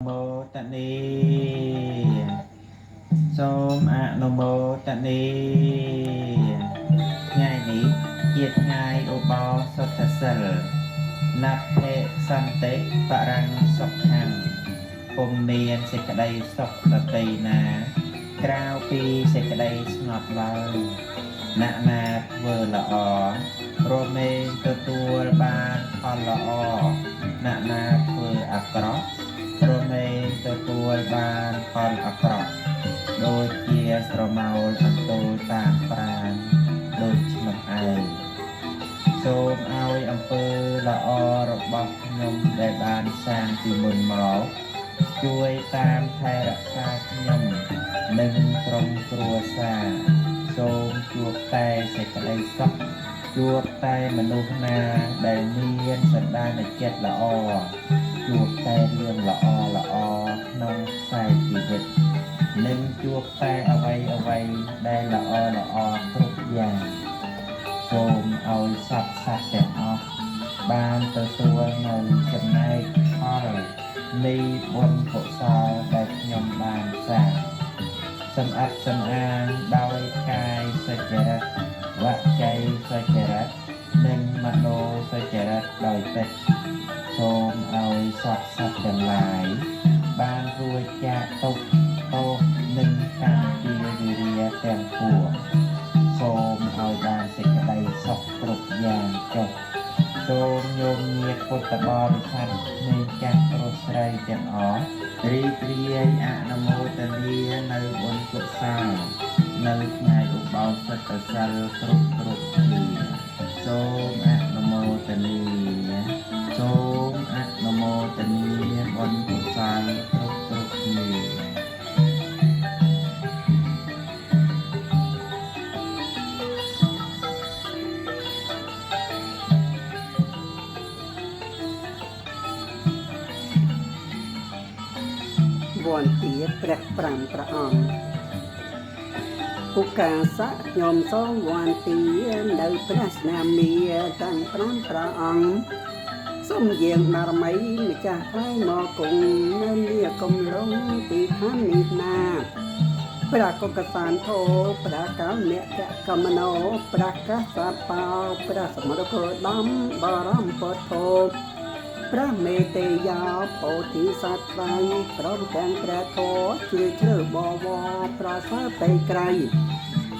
មោទនីសូមអនុមោទនីថ្ងៃនេះជាថ្ងៃឧបោសថសិលណដ្ឋិសន្តិបរੰសុខੰពុំមានសេចក្តីសុខដតីណា ក្រៅពីសេចក្តីស្ងប់ឡើយអ្នកណាធ្វើល្អរមែងទទួលបានផលល្អអ្នកណាធ្វើអាក្រក់រមែងទទួលបានផលអាក្រក់ដូចជាស្រមោលអន្ទោលតាមប្រាណដូច្នោះឯងសូមឲ្យអំពើល្អរបស់ខ្ញុំដែលបានសាងពីមុនមកជួយតាមថែរក្សាខ្ញុំនិងក្រុមគ្រួសារសូមជួបតែសេចក្តីសុខជួបតែមនុស្សណាដែលមានសន្តានចិត្តល្អជួបតែរឿងល្អល្អក្នុងខ្សែជីវិតនិងជួបតែអ្វីអ្វីដែលល្អល្អគ្រប់យ៉ាងសូមឲ្យសត្វសត្វទាំងអស់បានទទួលនៅចំណែកផលនៃបុណ្យកុសលដែលខ្ញុំបានសាងសម្អាតសម្អាងដោយកាយសុចរិតវចីសុចរិតនិងមโนសុចរិតដោយពិតសូមឲ្យសត្វសត្វទាំងឡាយបានរួចចាកទុក្ខទោសនិងកម្មជាវិរិយទាំងពួងសូមឲ្យបានសេចក្តីសុខគ្រប់យ៉ាងចុះសូមញោមញាតិពុទ្ធបរិស័ទនៃចាស់ប្រុសស្រីទាំងអស់រីករាយអនុមោទនានៅបុណ្យកុសលនៅថ្ងៃឧបោសថសិលគ្រប់គ្រប់គ្នាសូមអនុមោទនាសូមអនុមោទនាបុណ្យកុសលគ្រប់គ្រប់គ្នា វន្តាព្រះ5ព្រះអង្គឧកាសៈខ្ញុំសូមវន្តានៅព្រះស្នាមាទាំង5ព្រះអង្គសូមយាងបារមីម្ចាស់ថ្លៃមកគង់នៅនាកំឡុងទីឋាននេះណាព្រះកុកសានធោព្រះកោអ្នកកមណោព្រះកសបោព្រះសមរកោដំបរមពុទ្ធោព្រះមេតេយោពោធិសត្វត្រៃព្រមទាំងព្រះធម៌ជ្រាលជ្រៅបវរប្រសើរទៅក្រៃ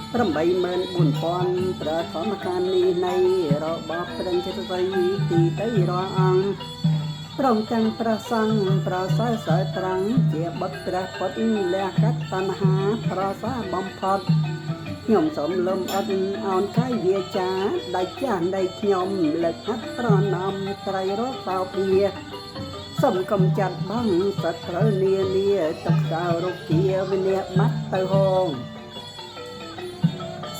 84000ព្រះធម្មកាលនេះនៃរបបព្រះចិត្តស្រីទីទៅរាល់អង្គព្រមទាំងព្រះសង្ឃប្រសើរសើត្រាំងជាបុត្រព្រះពុទ្ធលះកាត់តណ្ហាប្រសើរបំផុតខ្ញុំសូមលំអត់អោនកាយវាចាដៃចាស់នៃខ្ញុំលើកហាត់ប្រណម្យត្រៃរកសោភាសូមកំចាត់បងសត្រូវនានាទុក្ខរោគាវិនិច្ឆ័យបាត់ទៅហង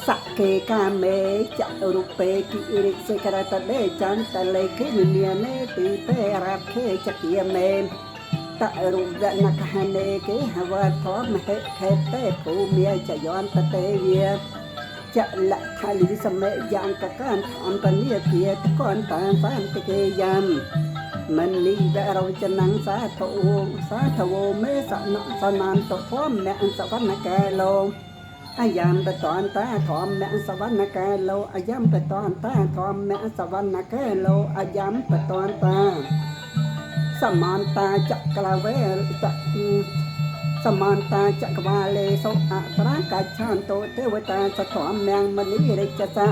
សកេកាមេចរូពេគិរិសេករតដេចន្តលេខិនិមាននេទីពេរខេចគាមេតរុវនកហនេគេហវធមហិខេតេភូមិចយន្តទេវាចលខលិសមេយ៉ាងកកានអន្តនីគាតកនតាសន្តិគេយ៉ាំមនីវរវចនំសាធោសាធវមេសនសនានតធមៈសវណ្ណកាលោអាយ៉ាំបតនតាធម្មៈសវណ្ណកាលោអាយ៉ាំបតនតាធម្មៈសវណ្ណកាលោអាយ៉ាំបតនតាសមន្តាចក្លាវេចសមន្តាចក្រវាលេសុអត្រាកាឆាន្តោទេវតាសធម្មំមនីរិចសៈ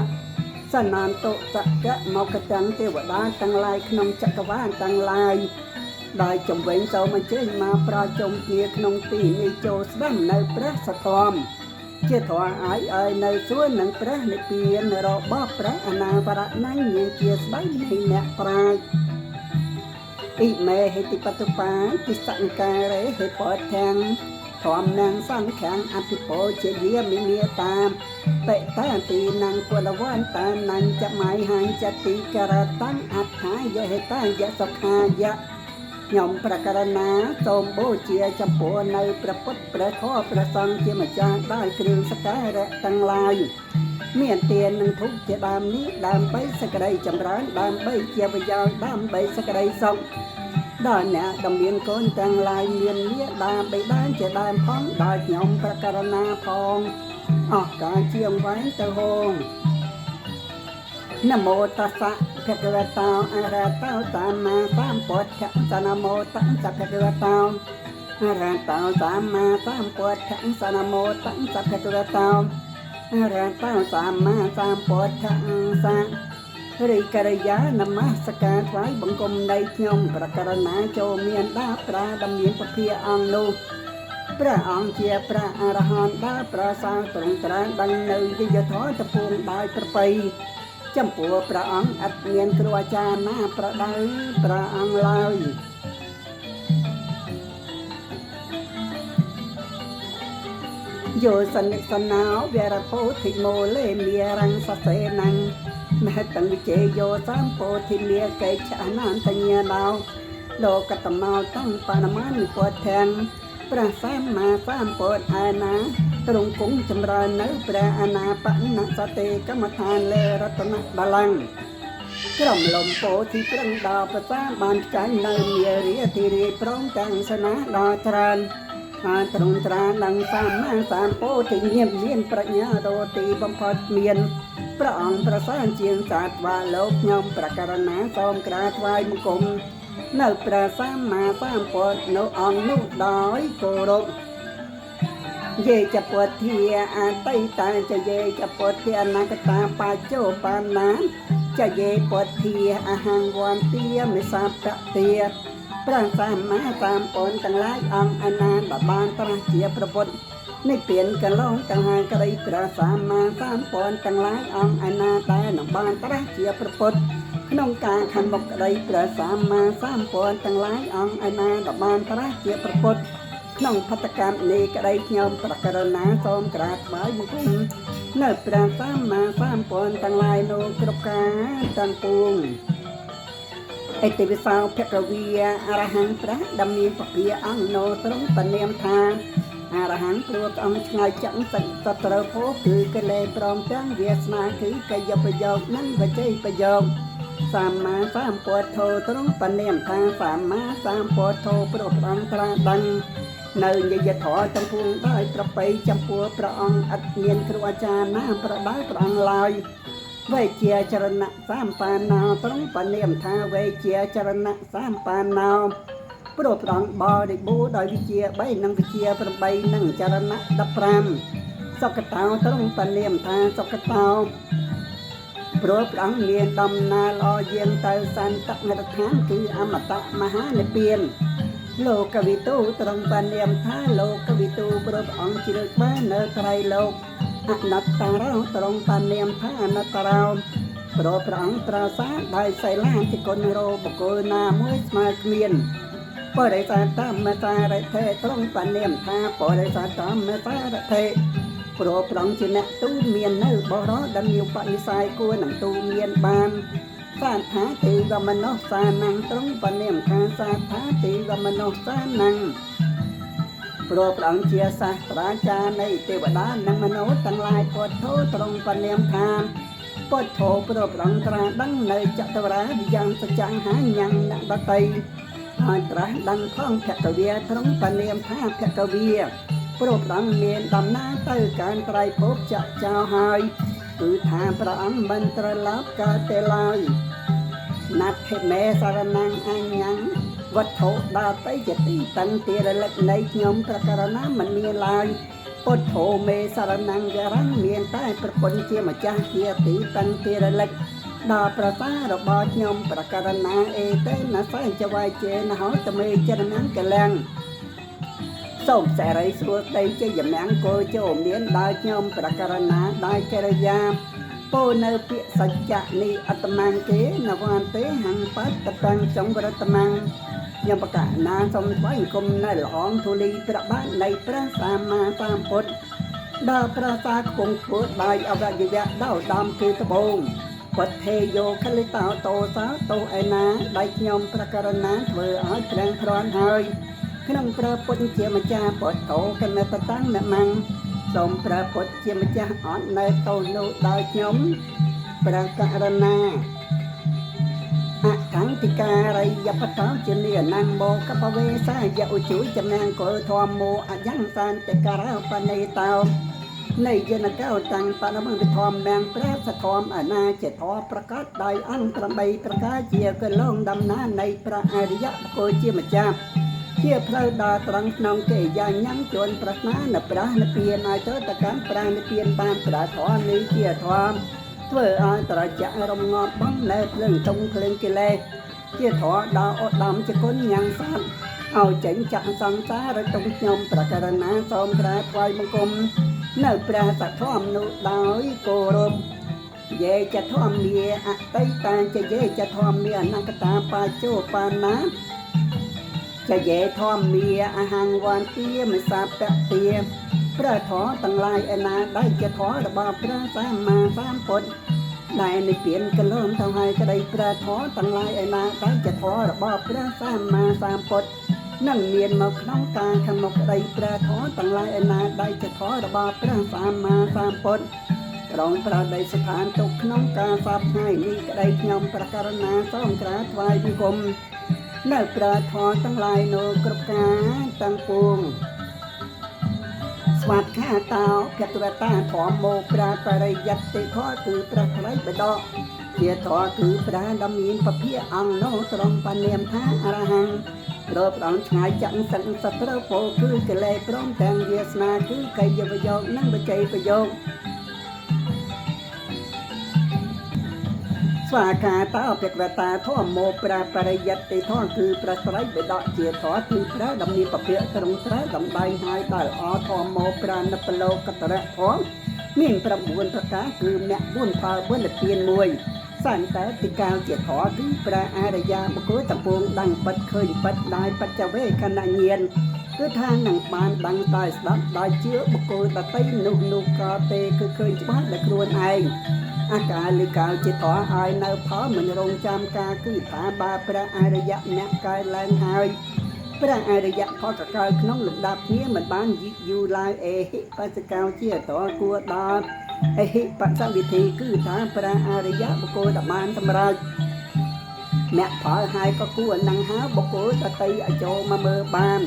សនាន្តោសកៈមកទាំងទេវតាទាំងឡាយក្នុងចក្រវាលទាំងឡាយដោយជំវិញសូមអញ្ជើញមកប្រជុំគ្នាក្នុងទីនេះចូលស្ដាប់នៅព្រះសទ្ធម្មជាធម៌ឲ្យឲ្យនៅសួននឹងព្រះនិព្វានរបស់ព្រះអនាវរណញ្ញជាស្ដេចនៃអ្នកប្រាជ្ញអ៊ីមេហេតិបតុបាទិសង្ការេហេពតធាំងធម្មនសង្ឃាំងអភិពោជាយាមិមេតាមបិតាទីនងគុលវន្តានញ្ចមៃហាញចតិករតាំងអត្ថាយហេតាយសុខាយៈខ្ញុំប្រករណាសូមបូជាចំពោះនៅព្រះពុទ្ធព្រះធម៌ព្រះសង្ឃជាម្ចាស់ដោយគ្រឿងសក្ការៈទាំងឡាយមានទាននិងធុកជាដើមនេះដើម្បីសក្តីចម្រើនដើម្បីជាប្រយោជន៍ដើម្បីសក្តីសុខ ដល់អ្នកដែលមានកូនទាំងឡាយមានមាតាបិតាជាដើមផងដល់ខ្ញុំប្រករណាផងអស់កាលជាងវែងទៅហងនមោតស្សៈភគវតោអរហតោសម្មាសម្ពុទ្ធស្សនមោតស្សៈភគវតោអរហតោសម្មាសម្ពុទ្ធស្សនមោតស្សៈភគវតោអរហតោសម្មាសម្ពុទ្ធស្សរិកិរិយានមស្ការថ្វាយបង្គំនៃខ្ញុំប្រករណាចូលមានដាប្រាដ៏មានពភាអង្គនោះព្រះអង្គជាព្រះអរហន្តដែលប្រសើរទ្រង់ត្រាស់ដឹងនៅវិយធម៌តពួងដោយប្រពៃចំពោះព្រះអង្គឥតមានគ្រូអាចារ្យណាប្រដៅព្រះអង្គឡើយយោសនិសណោវរពោធិមូលេមារੰសសេនੰមហតੰវិជេយោសម្ពោធិមាកេឆអនន្តញ្ញាណោលោកតមោតੰបរមានិពុទ្ធាំព្រះសម្មាសម្ពុទ្ធឯណាទ្រង់គង់ចម្រើននៅព្រះអនាបនសតិកម្មដ្ឋានលេរតនបល្ល័ង្កក្រុមលំពោធិប្រឹងដល់ប្រសាបានចាញ់នៅមារាធិរាជព្រមទាំងសេនាដ៏ច្រើនហើយទ្រង់ត្រាដឹងសម្មាសម្ពោធិញាណមានប្រាជ្ញារទីបំផុតមានព្រះអង្គប្រសើរជាងសាត្វាលោកខ្ញុំប្រករណាសូមក្រាបថ្វាយបង្គំនៅព្រះសម្មាសម្ពុទ្ធនៅអង្គនោះដោយគោរពយេចពុទ្ធាអតីតាចយេចពុទ្ធាអនាគតាបច្ចុប្បន្នាចយេពុទ្ធាអហង្វន្ទាមិសពទាព្រះសម្មាសម្ពុទ្ធទាំងឡាយអង្គអនាដែលបានត្រាស់ជាព្រះពុទ្ធនិព្វានកន្លងទាំងហាក្តីព្រះសម្មាសម្ពុទ្ធទាំងឡាយអង្គអនាដែលនឹងបានត្រាស់ជាព្រះពុទ្ធក្នុងការខាងមុខក្តីព្រះសម្មាសម្ពុទ្ធទាំងឡាយអង្គអនាដែលបានត្រាស់ជាព្រះពុទ្ធក្នុងផតកម្មនេះក្តីខ្ញុំប្រករណាសូមក្រាបថ្វាយបង្គំនៅព្រះសម្មាសម្ពុទ្ធទាំងឡាយនោះគ្រប់ការទាំងពួងអតិវិសោភគវីអរហង្គព្រះដ៏មានពភាអង្គនោទ្រង់បនាមថាអរហង្គព្រោះព្រះអង្គឆ្ងាយចឹងសត្វត្រូវពោគឺកិលេសព្រមទាំងវាសនាគឺកាយប្រយោគនិងវចីប្រយោគសម្មាសម្ពុទ្ធោទ្រង់បនាមថាសម្មាសម្ពុទ្ធោព្រោះព្រះអង្គត្រាស់ដឹងនៅនិយធម៌ទាំងពួងដោយប្រពៃចំពោះព្រះអង្គឥតមានគ្រូអាចារ្យណាប្រដៅព្រះអង្គឡើយវេជាចរណៈសម្បានណោទ្រង់បនាមថាវេជាចរណៈសម្បានណោព្រោះព្រះអង្គបរិបូរណ៍ដោយវិជ្ជា3និងវិជ្ជា8និងចរណៈ15សុគតោទ្រង់បនាមថាសុគតោព្រោះព្រះអង្គមានដំណើរល្អយាងទៅសន្តនិដ្ឋានគឺអមតៈមហានិព្វានលោកវិទូទ្រង់បនាមថាលោកវិទូព្រោះព្រះអង្គជ្រឿច្បាស់នៅត្រៃលោកអនត្តារោទ្រង់បនាមថាអនត្តារោព្រោះព្រះអង្គប្រសាដោយសីលាធិគុណរោបុគ្គលណាមួយស្មើគ្មានបរិសធម្មសារថេទ្រង់បនាមថាបរិសធម្មសារថេព្រោះព្រះអង្គជាអ្នកទូមាននៅបរោះដែលមានបនិស័យគួរនឹងទូមានបានសាថាទេវមនុស្សសានំទ្រង់បនាមថាសាថាទេវមនុស្សសានំព្រោះព្រះអង្គជាសាស្ត្រាចារ្យនៃទេវតានិងមនុស្សទាំងឡាយពុទ្ធោទ្រង់បនាមថាពុទ្ធោព្រោះព្រះអង្គត្រាស់ដឹងនៅចតុរាវិយ៉ាងសច្ចំហាញ៉ាំអ្នកដតីហើយត្រាស់ដឹងផងភគវាទ្រង់បនាមថាភគវាព្រោះព្រះអង្គមានដំណើរទៅកើនត្រៃភពចាក់ចោលហើយគឺថាព្រះអង្គមិនត្រឡប់កើតទេឡើយណាត់ថេមេសារណੰអញ្ញੰវត្ថុដល់ទៅជាទីតាំងទីរលឹកនៃខ្ញុំប្រករណាមិនមានឡើយពុទ្ធោមេសារណੰវរੰមានតែប្រពន្ធជាម្ចាស់ជាទីតាំងទីរលឹកដល់ប្រសារបស់ខ្ញុំប្រករណាអេតេនសញ្ចវៃចេនហោតមេចរណង្កលាំងសូមសេរីសួស្តីជ័យមង្គលចូលមានដល់ខ្ញុំប្រករណាដោយកិរិយាពោនៅពាក្យសច្ចៈនេះអត្តមង្គេនវន្ទេហੰបតតាំងចង្វរតមង្គខ្ញុំប្រកាសណាសូមថ្វាយគុំនៅល្អងធូលីព្រះបាទនៃព្រះសម្មាសម្ពុទ្ធដល់ប្រាសាទគង់ធ្វើដោយអវយវៈដល់ដើមគឺត្បូងពុទ្ធេយោខលិតោតោសោតោឯណាដៃខ្ញុំប្រករណាធ្វើឲ្យព្រាំងព្រាន់ហើយក្នុងព្រះពុទ្ធជាម្ចាស់ពុទ្ធោកណតតាំងនមង្គសូមព្រះពុទ្ធជាម្ចាស់អត់នៅតោនោះដោយខ្ញុំប្រករណា អកន្តិការិយបតោជានិអនង្មោកបវេសាយឧជួយចំណាងកុលធម្មោអយ៉ាងសាន្តិការោបនេតោនៃយនកោតាំងបរមវិធម្មមព្រះសធម្មអនាជាធម៌ប្រកាសដោយអង្គ8ប្រការជាកលងដំណានៃព្រះអរិយបុគ្គលជាម្ចាស់ជាផ្លូវដល់ត្រង់ក្នុងកិរិយាញ៉ាំជួនប្រាថ្នានៅព្រះនិព្វានឲ្យទៅតកម្មព្រះនិព្វានបានព្រះធម៌នេះជាធម៌ធ្វើឲ្យត្រជាក់រំងាប់បងនៅភ្លើងតុងភ្លើងកិលេសជាធម៌ដល់ឧត្តមជាគុណញ៉ាំងសត្វឲ្យចេញចាក់សង្សារតុងខ្ញុំប្រករណាសូមក្រាបថ្វាយបង្គំនៅព្រះសធម្មនោះដោយគោរពយេចធម្មាអតីតាចយេចធម្មាអនកតាបាជោបាណាចយេធម្មាអហង្វន្ទាមិសាពទាព្រះធម៌ទាំងឡាយឯណាដែលជាធម៌របស់ព្រះសម្មាសម្ពុទ្ធដែលនិព្វានកលំទៅហើយក្តីព្រះធម៌ទាំងឡាយឯណាដែលជាធម៌របស់ព្រះសម្មាសម្ពុទ្ធនឹងមានមកក្នុងការខាងមុខក្តីព្រះធម៌ទាំងឡាយឯណាដែលជាធម៌របស់ព្រះសម្មាសម្ពុទ្ធត្រង់ប្រដីស្ថានទុកក្នុងការសពថ្ងៃនេះក្តីខ្ញុំប្រករណាសូមក្រាបថ្វាយបង្គំនៅព្រះធម៌ទាំងឡាយនោះគ្រប់ការទាំងពួងស្វាតខាតោភគវតាធម្មោប្រាបរិយត្តិធម៌គឺព្រះត្រៃបិដកជាធម៌គឺព្រះដ៏មានពភាអង្គនោះត្រង់បានាមថាអរហង្គព្រោះព្រះអង្គឆ្ងាយចាក់សឹកសត្រូវពោគឺកិលេសព្រមទាំងវាសនាគឺកាយវយោគនិងបច្ច័យប្រយោគស្វាកាតោភគវតាធម្មោប្រាបរិយត្តិធម៌គឺព្រះត្រៃបិដកជាធម៌គឺព្រះដ៏មានពភាត្រង់ត្រែដំដែងហើយដល់អធម្មោប្រានិបលោកតរៈធម៌មាន9ប្រការគឺមគ្គ4ផល4និព្វាន1សន្តាតិកាលជាធម៌គឺព្រះអរិយាបុគ្គលតំពងដឹងពិតឃើញពិតដោយបច្ចវេខណញាណគឺថានឹងបានដឹងដោយស្ដាប់ដោយជឿបុគ្គលដតីនោះនោះក៏ទេគឺឃើញច្បាស់ដោយខ្លួនឯងអាកាលិកាលជាធម៌ឲ្យនៅផលមិនរងចាំការគឺថាបើព្រះអរិយអ្នកកើតឡើងហើយព្រះអរិយផលកកើតក្នុងលំដាប់គ្នាមិនបានយឺតយូរឡើយអេហិបស្សកោជាធម៌គួរដល់អេហិបស្សវិធីគឺថាព្រះអរិយបុគ្គលដែលបានសម្រេចអ្នកផលហើយក៏គួរនឹងហៅបុគ្គលដតីឲ្យចូលមកមើលបាន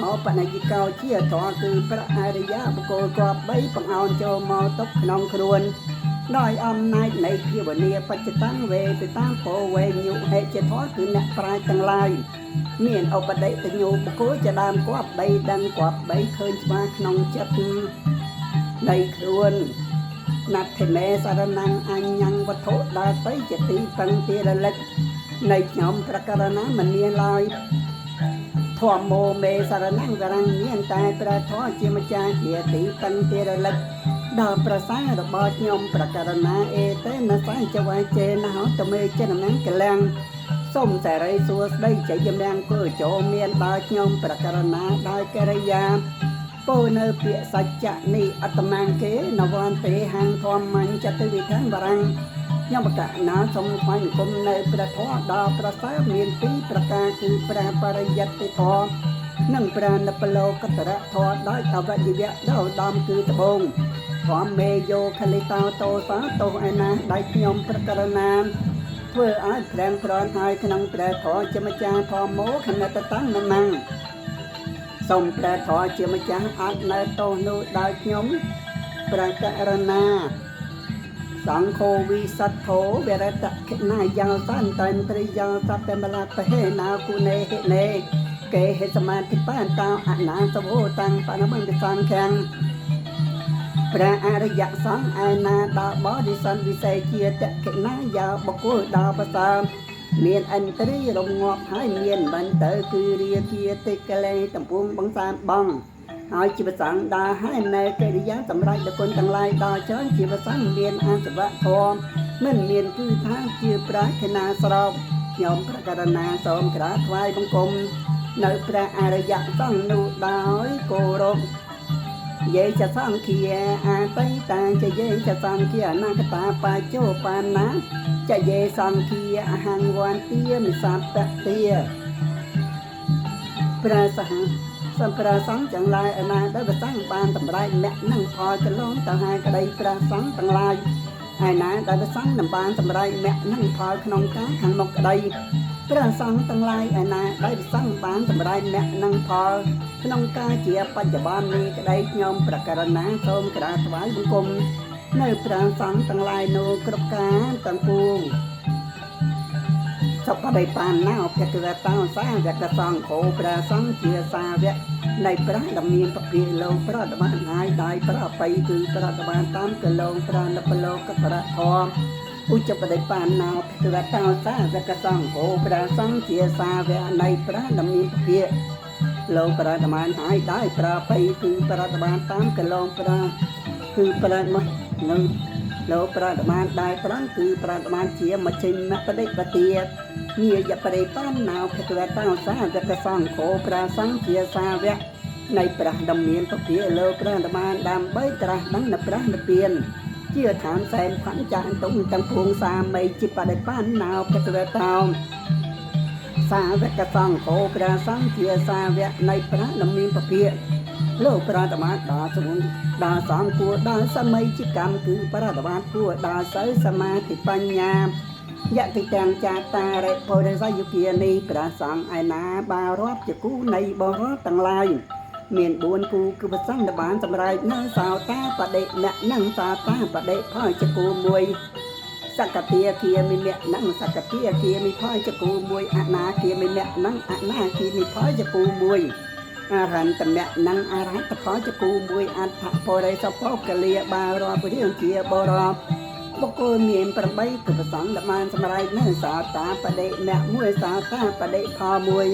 អបនយិកោជាធម៌គឺព្រះអរិយបុគ្គលគប្បីបង្អោនចូលមកទុកក្នុងខ្លួនដោយអំណាចនៃភាវនាបច្ចតាំងវេទតាំងពោវេញុហេជាធម៌គឺអ្នកប្រាជ្ញទាំងឡាយមានឧបដិតញ្ញោបុគ្គលជាដើមគប្បីដឹងគប្បីឃើញច្បាស់ក្នុងចិត្តនៃខ្លួនណដ្ឋិមេសារណੰអញ្ញੰវត្ថុដែលទៅជាទីពឹងទីរលឹកនៃខ្ញុំប្រករណាមិនមានឡើយធម្មោមេសារណੰវរੰមានតែព្រះធម៌ជាម្ចាស់ជាទីពឹងទីរលឹកដល់ប្រសារបស់ខ្ញុំប្រករណាអេតេនសាចវាចេនហោតមេចេនមង្គលំសូមសេរីសួស្តីជ័យមង្គលចូលមានដល់ខ្ញុំប្រករណាដោយកិរិយាពោនៅពាក្យសច្ចៈនេះអត្តមង្គេនវន្ទេហੰធម្មញ្ចតិវិធំវរੰខ្ញុំបកណាសូមថ្វាយបង្គំនៅព្រះធម៌ដល់ប្រសើរមានពីរប្រការគឺព្រះបរិយត្តិធម៌និងព្រះនិបលោកតរៈធម៌ដោយអវយវៈដល់ឧត្តមគឺត្បូងធម្មមេយោខលិតោតោសាតោឯណាដែលខ្ញុំប្រករណាធ្វើឲ្យប្រាំងប្រនហើយក្នុងព្រះធម៌ជាម្ចាស់ធម្មោខណតតាំងនមੰសូមព្រះធម៌ជាម្ចាស់អត់នៅទោសនោះដោយខ្ញុំប្រករណាសង្ឃោវិសទ្ធោវរតខិណាយោសន្តន្ទ្រិយោសពមលបហេណាគុណេហិនេកេហិសមាធិបានតោអនាសវោតាំងបនមន្តសង្ឃាំងព្រះអរិយសង្ឃឯណាដល់បរិស័នវិសេសជាតក្កណាយោបុគ្គលដល់ប្រសើរមានឥន្ទ្រីរងាប់ហើយមានបន្ទៅគឺរាគាតិកលេតំពងបងសានបងហើយជីវសង្ឃដល់ហើយនៅកិរិយាសម្រាប់ដល់គុណទាំងឡាយដល់ច្រើនជីវសង្ឃមានអសវៈធម៌មិនមានគឺថាជាប្រាថ្នាស្របខ្ញុំប្រករណាសូមក្រាបថ្វាយបង្គំនៅព្រះអរិយសង្ឃនោះដោយគោរពយេចសង្ឃាអតីតាចយេចសង្ឃាអនាគតាបាជោបាណាចយេសង្ឃាអហង្វន្ទាមិសពទាព្រះសហសម្ព្រះសង្ឃទាំងឡាយឯណាដែលព្រះសង្ឃបានតម្រែកមគ្គនឹងផលកន្លងទៅហើយក្តីព្រះសង្ឃទាំងឡាយ ឯណាដែលព្រះសង្ឃនឹងបានសម្រេចមគ្គនិងផលក្នុងការខាងមុខក្តីព្រះសង្ឃទាំងឡាយឯណាដែលព្រះសង្ឃបានសម្រេចមគ្គនិងផលក្នុងការជាបច្ចុប្បន្ននេះក្តីខ្ញុំប្រកាសណាសូមក្រាបថ្វាយបង្គំនៅព្រះសង្ឃទាំងឡាយនោះគ្រប់ការទាំងពួង សុបរិបានណោភគវតោសាវកសង្ឃោព្រះសង្ឃជាសាវកនៃព្រះដ៏មានពភាលោកប្រតិបានហើយដោយប្របីគឺប្រតិបានតាមកលងប្រណបលោកប្រធមឧច្ចបរិបានណោភគវតោសាវកសង្ឃោព្រះសង្ឃជាសាវកនៃព្រះដ៏មានពភាលោកប្រតិបានហើយដោយប្របីគឺប្រតិបានតាមកលងប្រគឺប្រតិមកនឹងលោកប្រតិបានដោយប្រងគឺប្រតិបានជាមជ្ឈិមបដិបទា ញាយបរិបានណោភគវតោសាវកសង្ឃោព្រះសង្ឃជាសាវកនៃព្រះដ៏មានពភាលោកព្រះដ៏បានដើម្បីត្រាស់ដឹងនៅព្រះនិព្វានជាឋានសែនផាន់ចានតុងទាំងភួងសាមីជាបរិបានណោភគវតោសាវកសង្ឃោព្រះសង្ឃជាសាវកនៃព្រះដ៏មានពភាលោកប្រតិបានដល់សងដល់សំគួរដល់សម័យជាកម្មគឺប្រតិបានគួរដល់សិលសមាធិបញ្ញា យតិទាំងចាតារិបុរិសយុគានេះព្រះសង្ឃឯណាបារាប់ជាគូនៃបរិសទាំងឡាយមាន4គូគឺព្រះសង្ឃដែលបានសម្រេចនៅសោតាបដិមៈនិងសោតាបដិផលជាគូមួយសកតិគាមិមៈនិងសកតិគាមិផលជាគូមួយអនាគាមិមៈនិងអនាគាមិផលជាគូមួយអរហន្តមៈនិងអរហន្តផលជាគូមួយអដ្ឋបរិសពកលាបារាប់រៀងជាបរោ បុគ្គលមាន8គឺប្រសងដែលបានសម្រេចនៅសោតាបដិមៈមួយសោតាបដិផលមួយ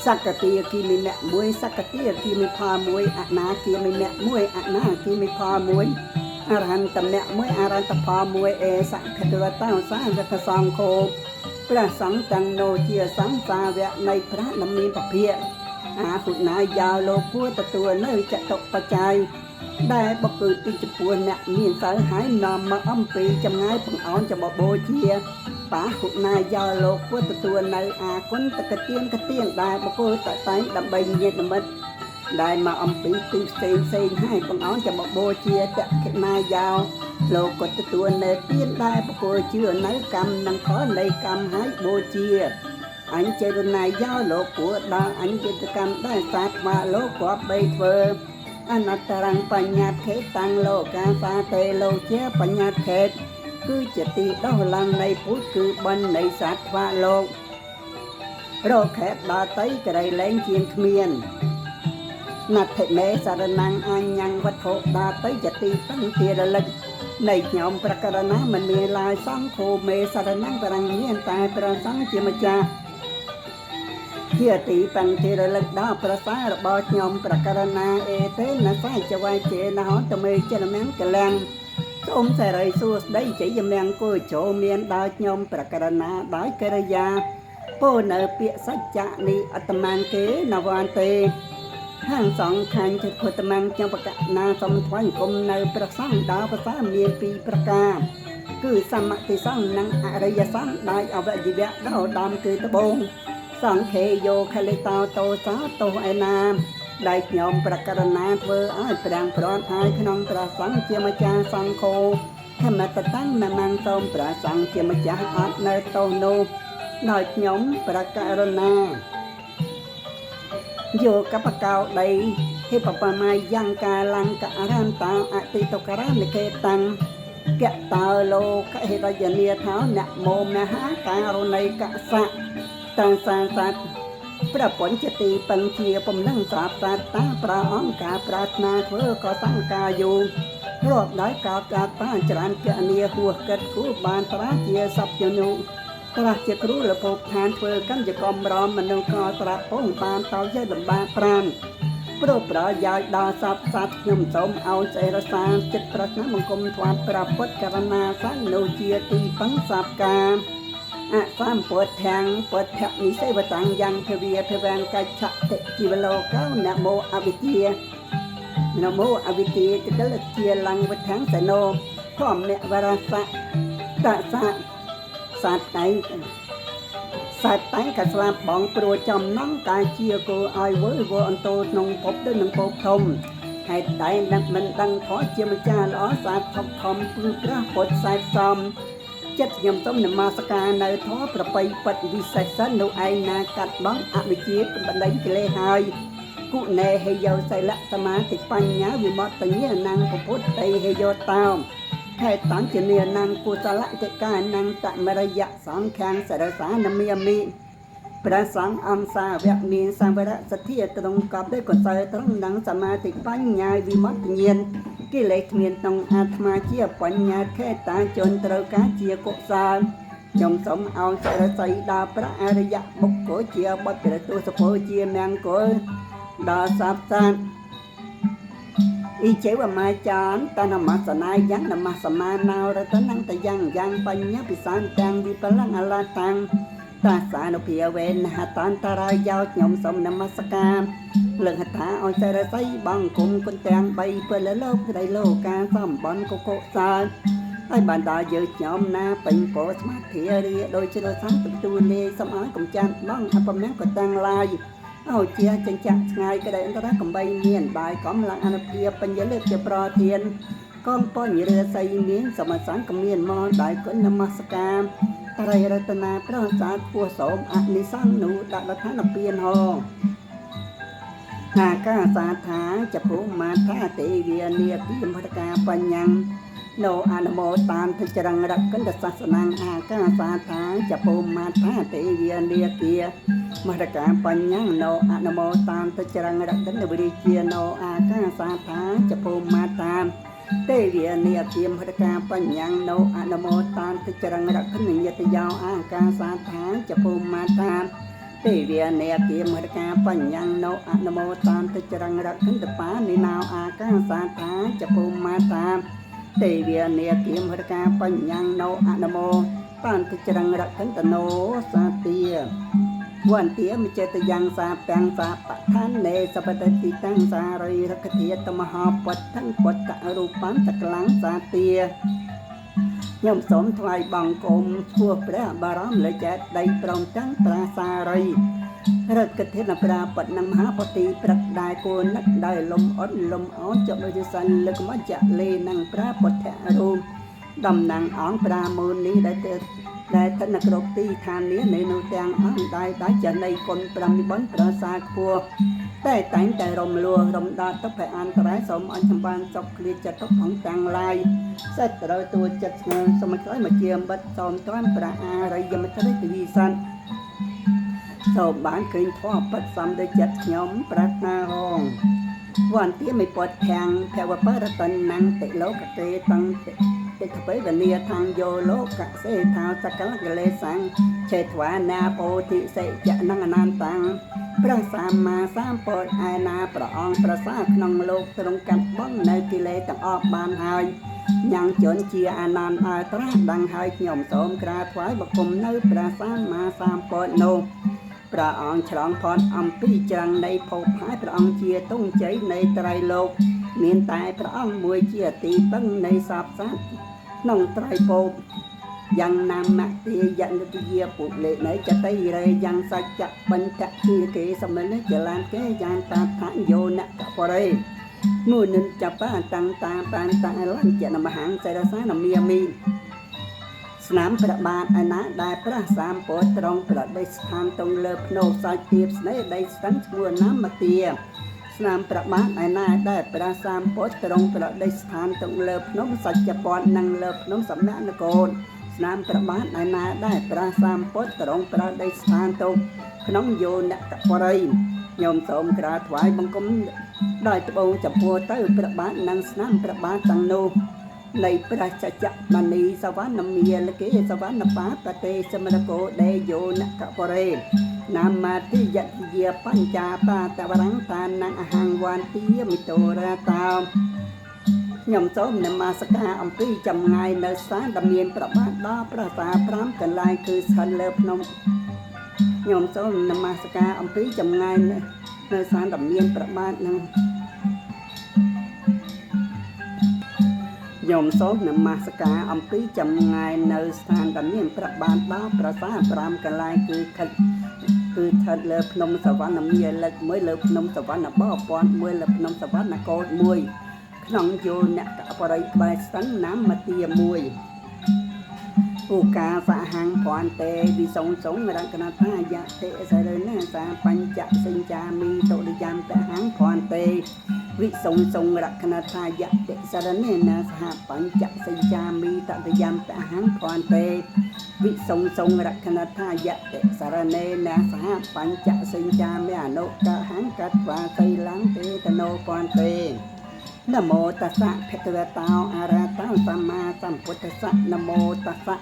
សកតិគិមិមៈមួយសកតិគិមិផលមួយអនាគិមិមៈមួយអនាគិមិផលមួយអរហន្តមៈមួយអរហន្តផលមួយអេសភគវតោសាវកសង្ឃោព្រះសង្ឃទាំងនោះជាសង្ឃសាវកនៃព្រះដ៏មានពភាអាហុណាយាលោកគួរទទួលនៅចតុបច្ច័យ ដែលបុគ្គលទីចំពោះអ្នកមានសិលហើយនាំមកអំពីចម្ងាយបង្អោនចំបូជាបាហុណាយោលោកគួរទទួលនៅអាគុណតកទៀនកទៀនដែលបុគ្គលតតែងដើម្បីញាតិមិត្តដែលមកអំពីទីផ្សេងផ្សេងហើយបង្អោនចំបូជាតខិណាយោលោកក៏ទទួលនៅទៀនដែលបុគ្គលជឿនៅកម្មនិងផលនៃកម្មហើយបូជាអញ្ចេរណាយោលោកគួរដល់អញ្ចេតកម្មដែលសាត្វាលោកគប្បីធ្វើ អនត្តរងបញ្ញត្តិខេតាំងលោកាសាតេលោកជាបញ្ញត្តិខេតគឺជាទីដោះឡើងនៃពុទ្ធគឺបណ្ណនៃសត្វថ្វាលោករកខេតដល់តីក្រីលែងជាងគ្មានណដ្ឋិមេសារណងអញ្ញងវត្ថុដល់តីជាទីពឹងទីរលឹកនៃខ្ញុំប្រករណាមិនមានឡើយសង្ឃោមេសារណងបរងមានតែព្រះសង្ឃជាម្ចាស់ ជាទីបង្ធីរលឹកដល់ប្រសារបស់ខ្ញុំប្រករណាអេទេនសាចវាយចេនហតមេចិនមង្គលាំងសូមសេរីសួស្តីជ័យមង្គលចូលមានដល់ខ្ញុំប្រករណាដោយកិរិយាពោនៅពាក្យសច្ចៈនេះអត្តមានគេនវន្ទេហាងសង្ខាញ់ចិត្តពុទ្ធមង្គខ្ញុំប្រកាសណាសូមថ្វាយគុំនៅព្រះសង្ឃដល់ប្រសាមានពីរប្រការគឺសមតិសង្ឃនិងអរិយសង្ឃដោយអវយវៈដល់ដើមគឺត្បូង សង្ឃេយោខលិតោតោសោតោឯណាដែលខ្ញុំប្រករណាធ្វើឲ្យប្រាំងព្រាត់ហើយក្នុងព្រះសង្ឃជាម្ចាស់សង្ឃោខមតតាំងនមងសូមព្រះសង្ឃជាម្ចាស់អត់នៅតោនោះដោយខ្ញុំប្រករណាយោកបកោដីហិបបមាយ៉ាងកាលង្ករានតាអតិតករនិកេតាំងកតោលោកហិរយនីថោនមោមហាការុណីកសៈ តាសាសត្វព្រះបញ្ចទីបញ្ជាពំនឹងស្រាប់តាតាប្រអង្គការប្រាថ្នាធ្វើក៏សង្ការយូរាប់ដោយកោតកាតាច្រើនពនាហួសកិតគូបានត្រាជាសពជនុត្រាស់ជាគ្រូលភពឋានធ្វើកម្មជាកំរមនុស្សក៏ត្រាស់ពងបានតោយលំបាកប្រានព្រោះប្រយោជន៍ដល់សពសត្វខ្ញុំសូមឲ្យសេរសាចិត្តប្រាថ្នាបង្គំថ្វាយព្រះពុទ្ធករណាសនុជាទីពឹងសពកា អសម្ពុទ្ធាំងពុទ្ធនិសេវតាំងយ៉ាងភវាភវាងកិច្ចតិជីវលោកោនមោអវិជ្ជានមោអវិជ្ជាតកលជាលੰវធាំងសណោធម្មវរសៈតសៈសត្វតែងសត្វតែងក៏ស្លាប់បងព្រោះចំណងកាយជាគោឲ្យវើវអន្តោក្នុងភពទៅនឹងភពធំ ហេតុតែនឹងមិនដឹងធម៌ជាម្ចាស់ល្អសាធុកខំពឹងព្រះពុទ្ធខ្សែផ្សំចិត្តខ្ញុំសូមនមស្ការនៅធម៌ប្របីពិតវិសេសនោះឯងណាកាត់បងអវិជ្ជាបណ្ដេញកិលេសហើយគុណេហេយោសិលៈសមាធិបញ្ញាវិមត្តញ្ញាណងពុទ្ធតេហេយោតោខេតញ្ចនានងកុសលតិកានងតមរយៈសង្ឃាំងសរសានមាមិព្រះសង្ឃអង្គសាវកមានសង្វរៈសទ្ធាត្រង់កប់ដោយកុសលត្រង់នឹងសមាធិបញ្ញាវិមត្តញ្ញាណកិលេសគ្មានក្នុងអាត្មាជាបញ្ញាខេតាជនត្រូវការជាកុសលខ្ញុំសូមឲ្យសរសៃដល់ព្រះអរិយបុគ្គលជាបុត្រព្រះទសពលជាមង្គលដល់សព្វសាទអ៊ីចេវមាចានតនមសនាយ៉ាងនមសមាណោរតនំតយ៉ាងយ៉ាងបញ្ញាពិសានទាំងវិបលੰអលាតាំងតាសានុភាវេនហតាន្តរាយោខ្ញុំសូមនមស្ការលើកហថាឲ្យសរសៃបងគុំគុណទាំង3ពលលោកក្តីលោកាសំបនកកុសាលហើយបានដល់យើងខ្ញុំណាពេញពោស្មាធិរាដោយជ្រោះសាំទទួលលេសំឲ្យកំចាត់បងអពមង្គក៏តាំងឡាយឲ្យជាចិញ្ចាក់ឆ្ងាយក្តីអន្តរាកំបីមានបាយកំឡើងអនុភាពបញ្ញលើកជាប្រធានកងពញរាសីមានសមសង្ឃមានមកដោយគុណនមស្ការត្រៃរតនាប្រសាទពោះសូមអនិសង្ឃនោះដាក់ឋានពៀនហោអាកាសាថាចភុមាថាទេវានាគិមហតកាបញ្ញੰណោអនុមោតានធចរងរកិនតសាសនាងអាកាសាថាចភុមាថាទេវានាគាមហតកាបញ្ញੰណោអនុមោតានធចរងរកិនវិរិជាណោអាកាសាថាចភុមាតាទេវានាគាមហតកាបញ្ញੰណោអនុមោតានធចរងរកិនយតយោអាកាសាថាចភុមាតាទេវានេគាមហកាបញ្ញੰណោអនុមោតានតិចរងរកិនតបានិណោអាកាសាថាចភុមាតាទេវានេគាមហកាបញ្ញੰណោអនុមោតានតិចរងរកិនតណោសាទាវន្ទាមិចេតយ៉ាងសាពាំងសាបឋានេសបតតិតាំងសារិរកធាតមហាពតੰពតរូបង្សក្លាំងសាទាខ្ញុំសូមថ្វាយបង្គំពោះព្រះបារម្ភលើចេតដីព្រមទាំងប្រាសារីរកធានប្រាបតនមហាពតិព្រឹកដែរគួនឹកដោយលំអត់លំអោចុះដូចសិនលើកមច្ចលេនឹងប្រាពុទ្ធរូបតំណាងអង្គប្រាមូលនេះដែលទៅដែលស្ថិតនៅគ្រប់ទីឋាននេះនៅនោះទាំងអង្គដែរដែលចនៃគុណ5និបនប្រសាខ្ពស់តែតែងតែរំលោះរំដល់ទុក្ខអន្តរាយសូមអញ្ចម្បានសុខឃ្លាចិត្តទុក្ខផងទាំងឡាយសេចត្រូវទួចិត្តស្ងួនសូមឲ្យមកជាបិទសូមតាន់ព្រះអរិយមត្រិទវិស័នសូមបានឃើញធម៌ពិតសំដោយចិត្តខ្ញុំប្រាថ្នារងវន្ទាមិពតធាំងភវបរតនំតិលោកកេតੰតិថបេវនីថាងយោលោកសេថាសកលកលេសੰឆេធ្វានាពោធិសិចនងអនន្តੰព្រះសម្មាសម្ពុទ្ធឯណាព្រះអង្គប្រសាក្នុងលោកទ្រង់កាត់បងនៅកិលេសទាំងអស់បានហើយញ៉ាំងជនជាអានន្ទឲ្យត្រាស់ដឹងហើយខ្ញុំសូមក្រាបថ្វាយបង្គំនៅព្រះសម្មាសម្ពុទ្ធនោះព្រះអង្គឆ្លងផុតអំពីច្រាំងនៃភពហើយព្រះអង្គជាទងជ័យនៃត្រៃលោកមានតែព្រះអង្គមួយជាទីពឹងនៃសព្វសត្វក្នុងត្រៃភពយ៉ាងណាមតិយនិទយាពុលេនៃចតិរេយ៉ាងសច្ចៈបញ្ចគិគេសមនិចលានគេយ៉ាងតាថយោនកបរេមុនិនចបតាំងតាបានតាលញ្ចនមហាងសេរសានមាមីស្នាមព្រះបាទឯណាដែលព្រះសម្ពុទ្ធត្រង់ប្រដេស្ថានតងលើភ្នោសាច់ទៀបស្នេហ៍ដីស្ទឹងឈ្មោះណាមទាស្នាមព្រះបាទឯណាដែលព្រះសម្ពុទ្ធត្រង់ប្រដេស្ថានតងលើភ្នំសច្ចពតនិងលើភ្នំសំណាក់នគរស្នាមព្រះបាទឯណាដែលព្រះសម្ពុទ្ធត្រង់ប្រដេស្ថានទៅក្នុងយោនកបរិយខ្ញុំសូមក្រាបថ្វាយបង្គំដោយត្បូងចំពោះទៅព្រះបាទនិងស្នាមព្រះបាទទាំងនោះនៃព្រះចចមនីសវណ្ណមាលគេសវណ្ណបាបទេសមរកោដេយោនកបរេនាមាតិយយាបញ្ចាបាតវរੰតានអហង្វន្ទាមិតោរាតោខ្ញុំសូមនមស្ការអំពីចម្ងាយនៅស្ថានដ៏មានប្របាទដល់ប្រាសាទ5កន្លែងគឺស្ថិតលើភ្នំខ្ញុំសូមនមស្ការអំពីចម្ងាយនៅស្ថានដ៏មានប្របាទនឹងខ្ញុំសូមនមស្ការអំពីចម្ងាយនៅស្ថានដ៏មានប្របាទដល់ប្រាសាទ5កន្លែងគឺខិត គឺស្ថិតលើភ្នំសវណ្ណមាលិកមួយលើភ្នំសវណ្ណបពន្ធមួយលើភ្នំសវណ្ណកោដមួយក្នុងយោនកបរិយក្បែរស្ទឹងណាមទាមួយឧកាសហੰភន្ទេវិសងសងរកណថាយៈតិសរណសាបញ្ចសិញ្ចាមិតុរិយន្តហੰភន្ទេវិសងសងរកណថាយៈតិសរណេនសហបញ្ចសិញ្ចាមិតតិយន្តហੰភន្ទេវិសងសងរកណថាយៈតិសរណេនសហបញ្ចសិញ្ចាមិអនុកហੰកត្វាសីលੰទេតនោភន្ទេនមោតស្សៈភគវតោអរហតោសម្មាសម្ពុទ្ធស្សៈនមោតស្សៈ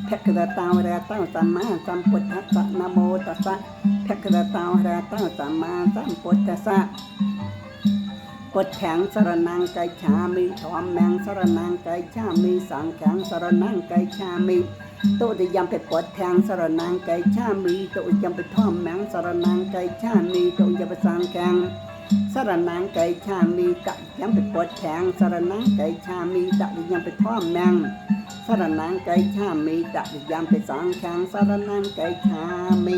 ភគវតោអរហតោសម្មាសម្ពុទ្ធស្សៈនមោតស្សៈភគវតោអរហតោសម្មាសម្ពុទ្ធស្សៈពុទ្ធាំសរណង្កិច្ឆាមិធម្មំសរណង្កិច្ឆាមិសង្ឃំសរណង្កិច្ឆាមិទុតិយំពិពុទ្ធាំសរណង្កិច្ឆាមិទុតិយំពិធម្មំសរណង្កិច្ឆាមិទុតិយំពិសង្ឃំសរណង្កិច្ឆាមិតយំពិពុទ្ធាំសរណង្កិច្ឆាមិតយំពិធម្មំសរណង្កិច្ឆាមិតយំពិសង្ឃំសរណង្កិច្ឆាមិ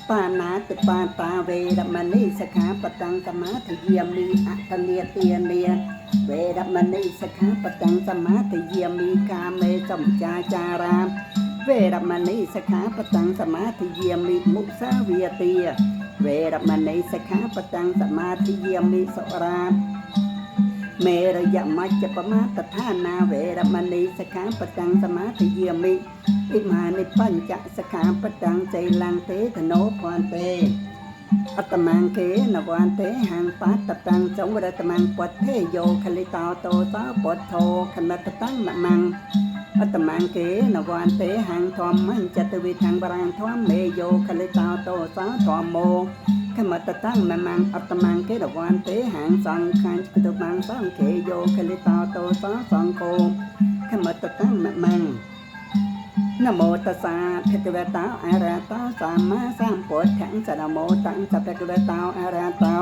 បាណាតិបាតាវេរមណីសិក្ខាបតੰសមាធិយាមិអតនីទានាវេរមណីសិក្ខាបតੰសមាធិយាមិកាមេសំចាចារាវេរមណីសិក្ខាបតੰសមាធិយាមិមុសាវាទាវេរមណីសិក្ខាបតੰសមាធិយាមិសុរាមេរយមច្ចបមាតឋានាវេរមណីសិក្ខាបតੰសមាធិយាមិអិមានិបញ្ចសិក្ខាបតੰសីលੰទេធនោភន្ទេអត្តមង្គេនវន្ទេហੰបាតតੰចង្វរតមង្ពទ្ធេយោខលិតោតោសោពុទ្ធោខមតតੰមមង្អត្តមង្គេនវន្ទេហੰធម្មញ្ចតវិធੰបរាំធម្មេយោខលិតោតោសោធម្មោខមតតੰមមង្អត្តមង្គេនវន្ទេហੰសង្ឃាញ់ចតុមង្សង្ឃេយោខលិតោតោសោសង្ឃោខមតតੰមមង្នមោតស្សៈភគវតោអរហតោសម្មាសម្ពុទ្ធស្សៈនមោតស្សៈភគវតោអរហតោ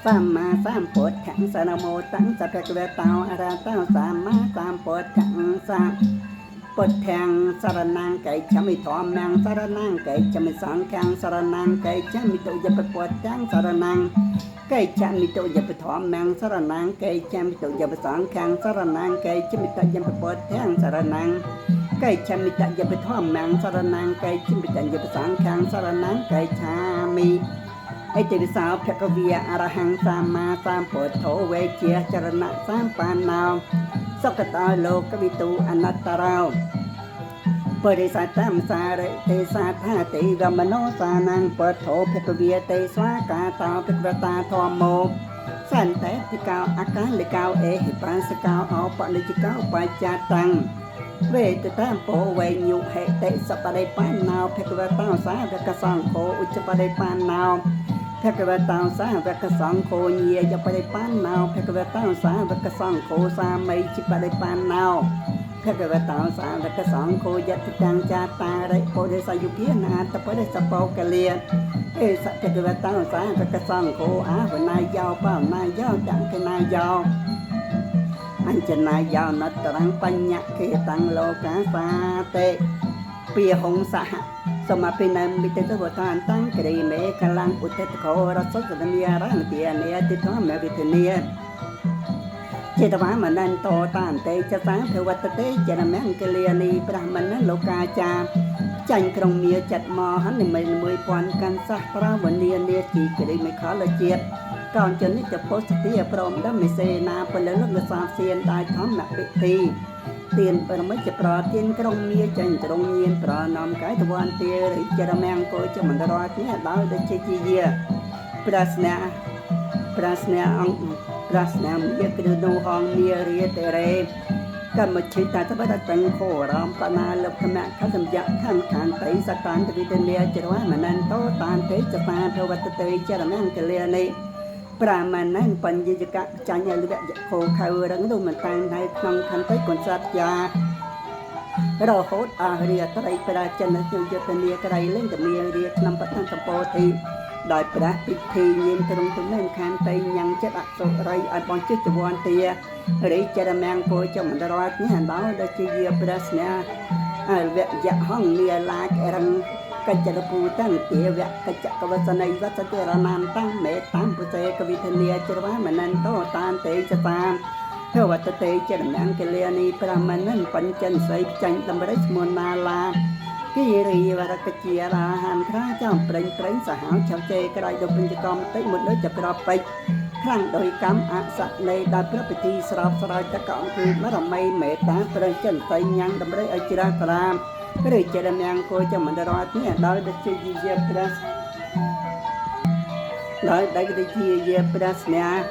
សម្មាសម្ពុទ្ធស្សៈនមោតស្សៈភគវតោអរហតោសម្មាសម្ពុទ្ធស្សៈពុទ្ធាំសរណង្កិច្ឆមិធម្មំសរណង្កិច្ឆមិសង្ឃំសរណង្កិច្ឆមិទុយបពុទ្ធាំសរណង្កិច្ឆមិទុយបធម្មំសរណង្កិច្ឆមិទុយបសង្ឃំសរណង្កិច្ឆមិតយបពុទ្ធាំសរណង្កិច្ឆមិតយបធម្មំសរណង្កិច្ឆមិតយបសង្ឃំសរណង្កិច្ឆាមិអិតិវិសោភគវិអរហង្គសម្មាសម្ពុទ្ធោវេជាចរណៈសម្បណ្ណោសុគតោលោកវិទូអនុត្តរោបរិសតាមសារិទេសាថាទេវមនោសានੰពុទ្ធោភគវិទេស្វាកាតោភគវតាធម្មោសន្តិតិកោអកាលិកោអេហិបាសកោអបនិជកោបច្ចាតាំងវេទតាមពោវេញុហេតិសបរិបណ្ណោភគវតោសាវកសង្ឃោឧច្ចបរិបណ្ណោភគវតោសាវកសង្ឃោញាយបរិបណ្ណោភគវតោសាវកសង្ឃោសាមីជបរិបណ្ណោភគវតោសាវកសង្ឃោយតិតាំងចាតារិពុរិសយុគានាតបរិសបោកលាអេសភគវតោសាវកសង្ឃោអាវនាយោបោនាយោចង្កនាយោអញ្ចនាយោនតរੰបញ្ញខេតាំងលោកាសាតិពីហងសហសមាភិនមិតតវតានតាំងគ្រីមេកលាំងឧទតកោរសតមីរងទានេតិធម្មវិទនីចេតវាមនន្តោតានតេចសាភវតតេចរមង្គលានីប្រហមនលោកាចាចាញ់ក្រុងមាចិត្តមហនិមិ1000កាន់សះប្រវនីនាជីគ្រីមេខលជាតិកោនជននិច្ចពុស្ទាព្រមដមិសេនាពលលកសាសៀនដាយធម្មពិធីទានបរមិចប្រទានក្រុងមាចេញត្រង់ញៀនប្រណំកាយតវន្ទារិចរមង្គោចមន្តរតនេះដោយដូចជាជាប្រាស្នាប្រាស្នាអង្គប្រាស្នាមាគ្រឹះនូហងមារាតេរេកម្មឈិតាតបតតੰខោរមបណាលកមៈខសម្យៈខំខានតៃសតានទវិទនេចរមនន្តោតានទេចតាភវតតេចរមង្គលានិប្រាមណនបញ្ញយកៈចាញ់លវៈយខោខៅរងនោះមិនតាំងនៅក្នុងខន្តីកុនសត្យារហូតអរិយត្រីប្រាចិនយុទ្ធនាក្រៃលេងតមានរាឆ្នាំបឋមកម្ពុជាដោយព្រះពិធីញៀនត្រង់ទំនេរខានតៃញ៉ាំងចិត្តអសុរីឲ្យបងជិះចវន្ទារិចរមង្គោចមន្តរតនេះអន្តោដូចជាព្រះស្នេហ៍អវយៈហងនីឡាករង កច្ចរពូតាំងទេវៈកច្ចកវសន័យវសតិរណានតាំងមេតាមពុសេកវិធនីចរវាមនន្តោតានទេចតាភវតតេចរមង្គលានីប្រមនិនបញ្ចិនសីចាញ់ដំរីឈ្មោះណាឡាគិរីវរកជារាហានខ្រាចំប្រេងប្រេងសាហាវឆៅជេក្រៃដូចបញ្ចកំតិចមុតដូចចក្រពេជ្រខ្លាំងដោយកម្មអសនៃដល់ព្រះពិធីស្របស្រោចតកអង្គគឺបរមីមេត្តាប្រចិនសីញ៉ាំងដំរីឲ្យច្រាស់ក្រាមឬចេរមង្គលចមន្តរតនេះដោយដូចជាជាព្រះដោយដែលជាជាព្រះស្នេហ៍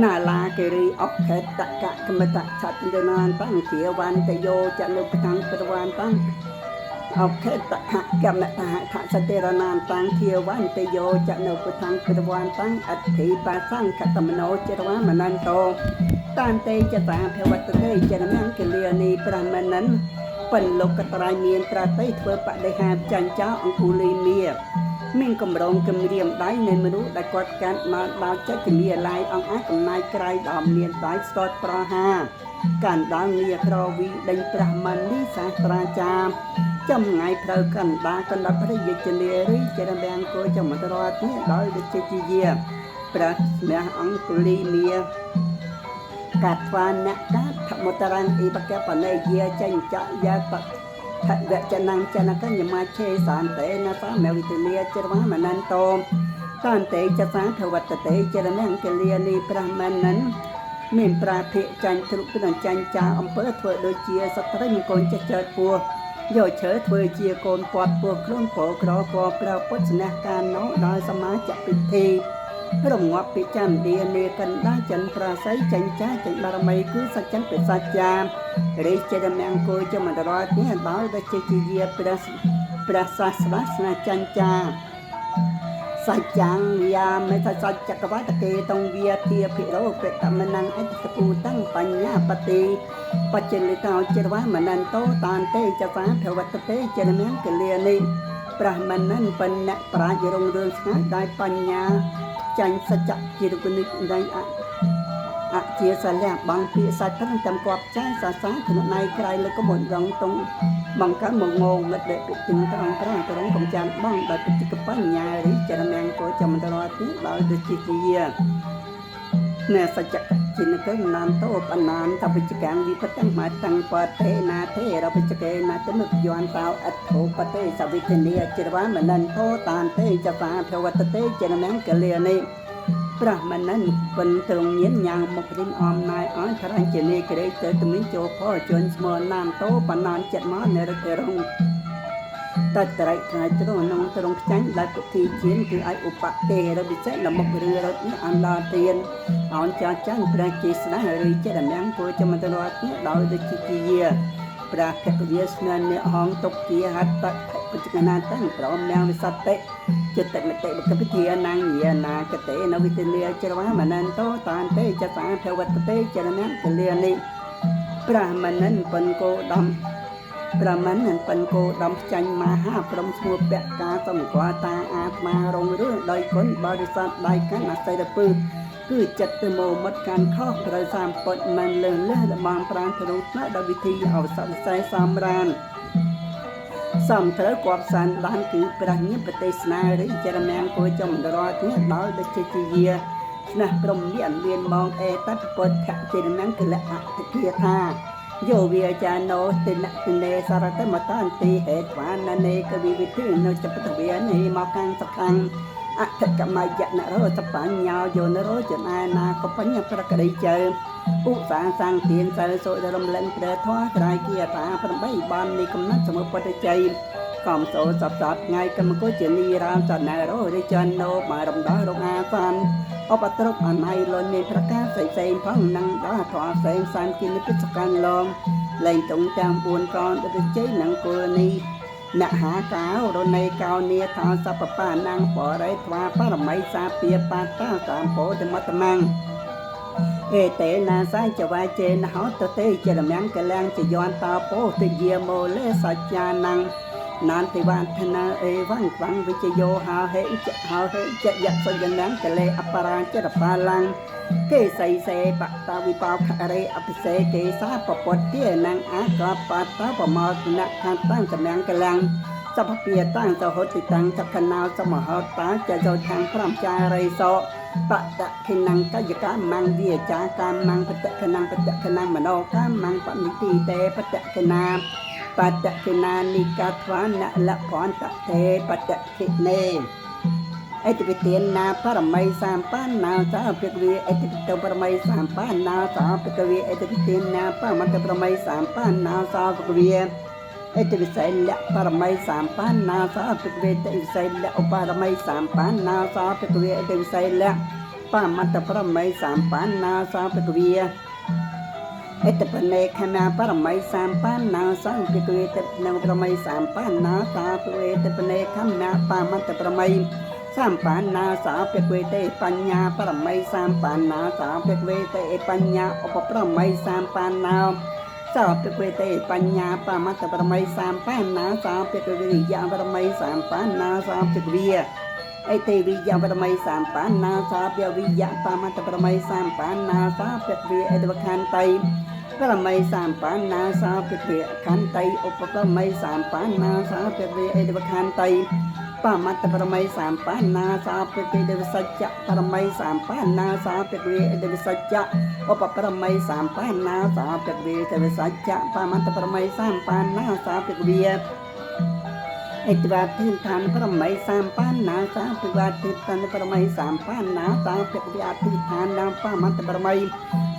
ណាឡាគិរីអបខេតកកមតឆតិនានតាំងជាវន្តយោចនុបតាំងប្រវានតាំងអបខេតកកម្មតហថសតិរណានតាំងធាវន្តយោចនុបតាំងប្រវានតាំងអធិបាសង្កតមនោចរវមនន្តោតានទេចតាភវតទេចរមង្គលានីប្រមនិនបិណ្ឌលោកត្រៃមានប្រតិធ្វើបដិហាចាញ់ចោអង្គុលីមាមានកម្រងគម្រាមដៃនៃមនុស្សដែលគាត់កាន់មកដល់ចិត្តជំនាឡាយអង្គអាចកំណាយក្រៃដល់មានដៃស្ទាត់ប្រហាកាន់ដល់ងារក្រវីដេញប្រះមនីសាស្ត្រាចារ្យចំថ្ងៃផ្លូវកណ្ដាលកណ្ដាលព្រះយជនារីចរមង្គលចំរតនេះដោយដូចជាជាព្រះស្មះអង្គុលីមាកាត់ថ្វានកាថមតរាំងអ៊ីបកបណេយាចេញចយាបថវចនំចនកញ្ញមាឆេសាន្តេនសាមវិទនីចរមនន្តោតាន្តេចសាភវតតេចរមង្គលានីប្រមនិនមានប្រាភិចាញ់ទ្រុកនឹងចាញ់ចាអំពើធ្វើដូចជាសត្រីមានកូនចេះចើតពោះយកឈើធ្វើជាកូនពាត់ពោះខ្លួនពោក្រកប្រពុតស្នះកាណោដោយសមាជពិធីរងាប់ពិចាំឌានេកណ្ដាចិនប្រាស័យចេញចាចេញបារមីគឺសច្ចបិសច្ចារិចេតមង្គលចមន្តរតនេះដោយដែលជាជាព្រះព្រះសាស្ត្រាស្នាចាញ់ចាសច្ចាំងយាមេសច្ចកវតកេតងវាធាភិរោបេតមនੰអិតពូតាំងបញ្ញាបតិបច្ចលិតោចរវមនន្តោតានទេចសាភវតទេចរមង្គលានិប្រហមនិនបណ្ណប្រាជ្ញរុងរឿងស្ងាយដោយបញ្ញាចាញ់សច្ចៈជារុនិដៃអអជាសលះបងពាក្យសាច់ប្រឹងតាមគប់ចាយសាសាក្នុងណៃក្រៃលើកមុនរងតុងបង្កើតមកងងងឹតដែលពិទីត្រង់ត្រង់ត្រង់កំចានបងដោយពិជកបញ្ញារិចរមង្គលចំតរទីដោយដូចជាជាណែសច្ចៈជានកណានតោបណានតវិជ្ជកាំងវិបតាំងមកតាំងបតេណាទេរវិជ្ជកេណាទមិយន្តោអត្ថោបតេសវិធនីចរវមនន្តោតានទេចបាភវតទេចរមង្គលានិប្រមនិនពិនត្រង់ញៀនញ៉ាងមករិមអមណៃអនត្រង់ជានីក្រេទៅទមិញចូលផលជន់ស្មណានតោបណានចិត្តមកនរតរងតត្រៃថ្ងៃត្រង់នងត្រង់ខ្ចាញ់ដែលពិធីជានគឺឲ្យឧបទេរវិសេសលមុខរឿងរត់នេះអន្តាទានអនចាចាញ់ព្រះជាស្ដាឬចិត្តមង្គលចមន្តរតនេះដោយដូចជាជាព្រះភគវាស្នានហងទុកជាហត្តបច្ចកណាតាំងព្រមនាងវិសតិចិត្តមតិបកពិធានាងញានាកតេនវិទលាចរវមនន្តោតានទេចតាភវតទេចរមង្គលានិប្រមនិនបនកោដំប្រមនិនបនកោដំចាញ់មហាព្រំស្មួពៈកាសម្គាល់តាអាត្មារងរឿងដោយគុណបរិស័ទដៃកាន់អសិរពឹសគឺចិត្តទៅមកមត់កាន់ខុសត្រូវសាមពុតមិនលឹះលះលបងប្រានទ្រុថ្នាក់ដល់វិធីអវសវិស័យសំរានសំត្រូវគប់សានបានគឺព្រះញាបទេសនារិចរមង្គលចំរតនេះដោយដូចជាជាស្នះព្រមមានមានមងអេតពុទ្ធៈជាមង្គលអតិគាថាយោវាចាណោទិនទនេសារតមតានទីហេត្វាននេកវិវិធីនៅចបតវានេះមកខាងសខាងអធិកមយៈនរោសបញ្ញោយោនរោចនានាកបញ្ញប្រក្តីជើឧសាសង្ឃទានសិលសុរំលិនព្រះធម៌ក្រៃគាថា8បាននៃកំណត់សមុបត្តិជ័យកំសោសពសពថ្ងៃកម្មកុជានីរាមចណរោរិចនោបារំដោះរងអាសានអបត្រកអណៃលនមានប្រការផ្សេងផ្សេងផងនឹងដល់ធម៌ផ្សេងសានគិនិពិសកាន់ឡងលែងតុងទាំង4កនដូចជ័យនឹងគោនីមហាកោរណីកោនីថោសពបាណាំងបរិថ្វាបរមីសាពាបាតាតាមពោធមតមੰអេតេណាសាចវាចេនហោតទេចរមង្គលាំងចយន្តោពោទយាមោលេសច្ចានੰណានទិវាធនាអេវੰខ្វាំងវិជយោហោហេចហោហេចយៈសយនង្គលេអបរាចរបាលੰគេសីសេបតាវិបោខរេអភិសេគេសាពពតទានੰអាកបតបមោទនៈខានតាំងសមង្គលាំង សពពាតាំងសហតិតាំងចក្ខណោសមហតាចយោខាងប្រំចារីសោបតខិណੰកាយកម្មងវាចាកម្មងបតខិណੰបតខិណੰមโนកម្មងបនិតិតេបតខិណាបតខិណានិកាធ្វានលភន្តតេបតខិនេអតិវិទានាបរមីសម្បណ្ណាសាភិកវេអតិវិតបរមីសម្បណ្ណាសាភិកវេអតិវិទានាបមន្តបរមីសម្បណ្ណាសាភិកវេអតិវិស័យលបរមីសម្បណ្ណាសាភិកវេតិវិស័យលឧបរមីសម្បណ្ណាសាភិកវេអតិវិស័យលបមន្តបរមីសម្បណ្ណាសាភិកវេអតិបនេខណាបរមីសម្បណ្ណាសាភិកវេតិនបរមីសម្បណ្ណាសាភិកវេតិបនេខណាបមន្តបរមីសម្បណ្ណាសាភិកវេតិបញ្ញាបរមីសម្បណ្ណាសាភិកវេតិបញ្ញាឧបប្រមីសម្បណ្ណាសាភិកវេតិបញ្ញាបមន្តបរមីសម្បណ្ណាសាភិកវេរិយបរមីសម្បណ្ណាសាភិកវេអតិវិយបរមីសម្បណ្ណាសាភវិយបមន្តបរមីសម្បណ្ណាសាភិកវេអតិវខន្តីបរមីសម្បណ្ណាសាភិកវេខន្តីឧបប្រមីសម្បណ្ណាសាភិកវេអតិវខន្តីបមត្តបរមីសម្បណ្ណាសាភិកវេដវសច្ចៈបរមីសម្បណ្ណាសាភិកវេដវសច្ចៈឧបប្រមីសម្បណ្ណាសាភិកវេដវសច្ចៈបមត្តបរមីសម្បណ្ណាសាភិកវេអិតវាទិឋានប្រមីសម្បណ្ណាសាភិវទិឋានប្រមីសម្បណ្ណាសាភិកវេអធិឋានបមត្តបរមី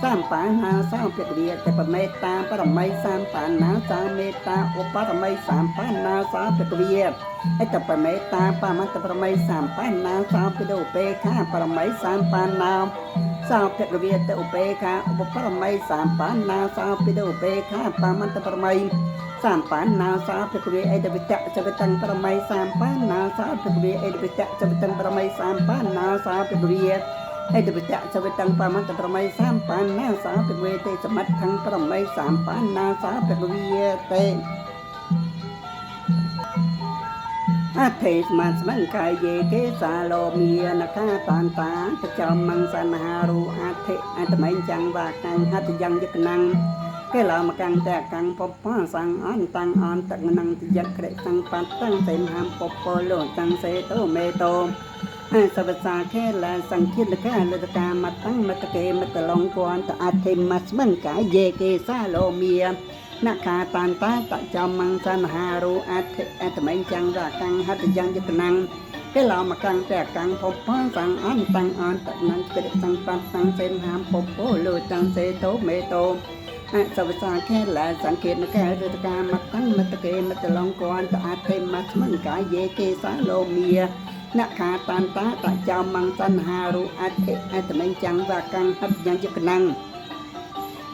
សម្បណ្ណាសាភិកវេតបមេត្តាបរមីសម្បណ្ណាសាមេត្តាឧបរមីសម្បណ្ណាសាភិកវេអិតបមេត្តាបមត្តបរមីសម្បណ្ណាសាភិឧបេខាបរមីសម្បណ្ណាសាភិកវេតឧបេខាឧបបរមីសម្បណ្ណាសាភិឧបេខាបមត្តបរមីសម្បណ្ណាសាភិកវេអិតវិតៈសវិតੰបរមីសម្បណ្ណាសាភិកវេអិតវិតៈសវិតੰបរមីសម្បណ្ណាសាភិកវេអិតវិតៈសវិតੰបមត្តបរមីសម្បណ្ណាសាភិកវេទេសមត្ថੰបរមីសម្បណ្ណាសាភិកវេទេអធិស្មាស្មង្កាយេកេសាលោមានខាតានតាតចំមង្សនហារុអធិអតមិញចាំងវាកាំងហត្តយ៉ាងយកណੰកេឡាមកាំងតកាំងពពសੰអន្តੰអន្តកណੰទយក្រសੰបតੰសេមហាំពពលោតាំងសេតោមេតោអសវសាខេលាសង្ឃិលកាលតកាមតੰមតកេមតឡងគន្តអធិមស្មង្កាយេកេសាលោមានខាតានតាតចំមង្សនហារុអធិអតមិញចាំងវាកាំងហត្តយ៉ាងយកណੰកេឡមកាំងតកាំងពពសੰអន្តੰអន្តណੰកិសੰបតੰសេមហាំពពលោតាំងសេតោមេតោអសវសាខេលាសង្កេតកែរតកាមតੰមតកេមតឡងគន្តអធិមស្មង្កាយេកេសាលោមានខាតានតាតចំមង្សនហារុអធិអតមិញចាំងវាកាំងហត្តយ៉ាងយកណੰ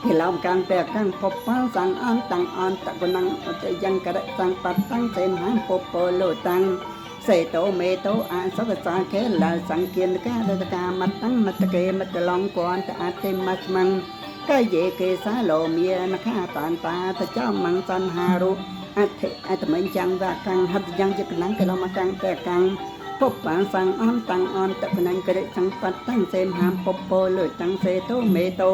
គេឡោមកាំងតែកាំងពពសੰអន្តੰអន្តកណੰអតយ៉ាងករសੰបតੰសេមហាំពពលោតាំងសេតោមេតោអសវសាខេលាសង្គានការតកាមតੰមតកេមតឡងគន្តអធិមស្មង្កាយេកេសាលោមានខាតានតាតចំមង្សនហារុអធិអតមិញចាំងវាកាំងហត្តយ៉ាងយកណੰគេឡោមកាំងតែកាំងពពសੰអន្តੰអន្តកណੰក្រសੰបតੰសេមហាំពពលោតាំងសេតោមេតោ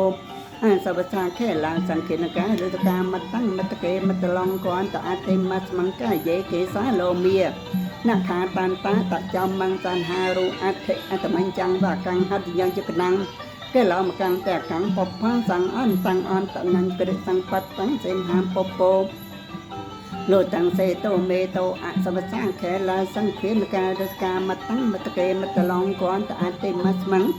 អសវសាខេលាសង្ឃិនការតកាមតੰមតកេមតឡងគន្តអធិមស្មង្កាយេកេសាលោមានខាតានតាតចំមង្សនហារុអធិអតមិញចាំងវាកាំងហត្តយ៉ាងយកណੰកេឡោមកាំងតែកាំងពពសੰអន្តੰអន្តណੰក្រសੰបតੰសេមហាំពពលោតាំងសេតោមេតោអសវសាខេលាសង្ឃិនការតកាមតੰមតកេមតឡងគន្តអធិមស្មង្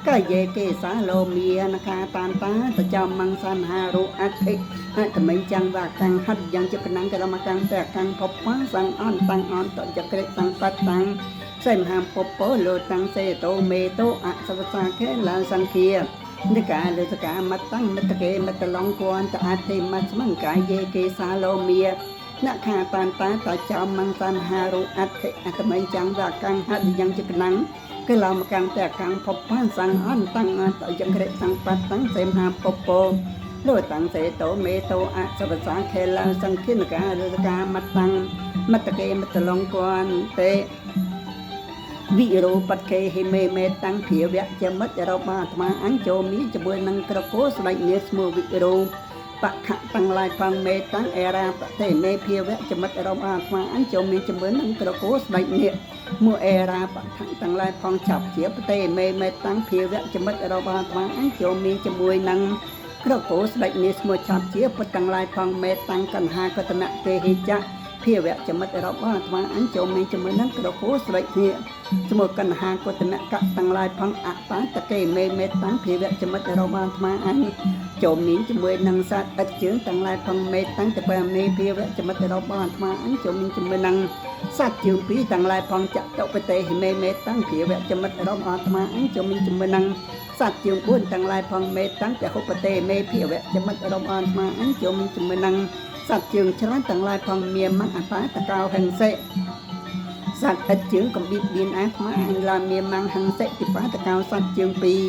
កាយេកេសាលោមានខាតានតាតចំមង្សនហារុអធិអតមិញចាំងវាកាំងហត្តយ៉ាងជកណੰកលមកាំងតែកាំងពពសੰអន្តੰអន្តយក្រសੰបតੰសេមហាំពពលោតាំងសេតោមេតោអសវសាខេលាសង្ឃានិកាលសកាមតੰមតកេមតឡងគន្តអធិមស្មង្កាយេកេសាលោមានខាតានតាតចំមង្សនហារុអធិអតមិញចាំងវាកាំងហត្តយ៉ាងជកណੰកេឡោមកាំងតែកាំងពពសੰអន្តੰអន្តយក្រសੰបតੰសេមហាពពលោតាំងសេតោមេតោអសវសាខេលាសង្ឃិនការតកាមតੰមតកេមតឡងគន្តេវិរោបតកេហិមេមេតាំងភាវៈជាមិត្តរបស់អាត្មាអញចូលមានជាមួយនឹងក្រគោស្ដេចនាស្មោះវិរោប បខៈទាំងឡាយផងមេតាំងអេរាបតេមេភាវៈចមិតរបស់អាត្មាអញចូលមានជាមួយនឹងក្រគោស្ដេចនាគមួអេរាបខៈទាំងឡាយផងចាប់ជាបតេមេមេតាំងភាវៈចមិតរបស់អាត្មាអញចូលមានជាមួយនឹងក្រគោស្ដេចនាគស្មួយឆាប់ជាពុទ្ធទាំងឡាយផងមេតាំងកណ្ហាកតមៈគេហិចៈភាវៈចមិតរបស់អាត្មាអញចូលមានជាមួយនឹងក្រគោស្ដេចនាគស្មួយកណ្ហាកតមៈកទាំងឡាយផងអបាតកេមេមេតាំងភាវៈចមិតរបស់អាត្មាអញចូលមានជាមួយនឹងសត្វឥតជើងទាំងឡាយផងមេតាំងតបមេភាវៈចមិតរបស់អាត្មាអញចូលមានជាមួយនឹងសត្វជើងពីរទាំងឡាយផងចតុបតេហិមេមេតាំងភាវៈចមិតរបស់អាត្មាអញចូលមានជាមួយនឹងសត្វជើង៤ទាំងឡាយផងមេតាំងពហុបតេមេភាវៈចមិតរបស់អាត្មាអញចូលមានជាមួយនឹងសត្វជើងច្រើនទាំងឡាយផងមានមង្អបាតកោហិង្សិសត្វឥតជើងកំបៀតបៀនអាត្មាអញឡាមានមង្ហិង្សិតិបាតកោសត្វជើងពីរ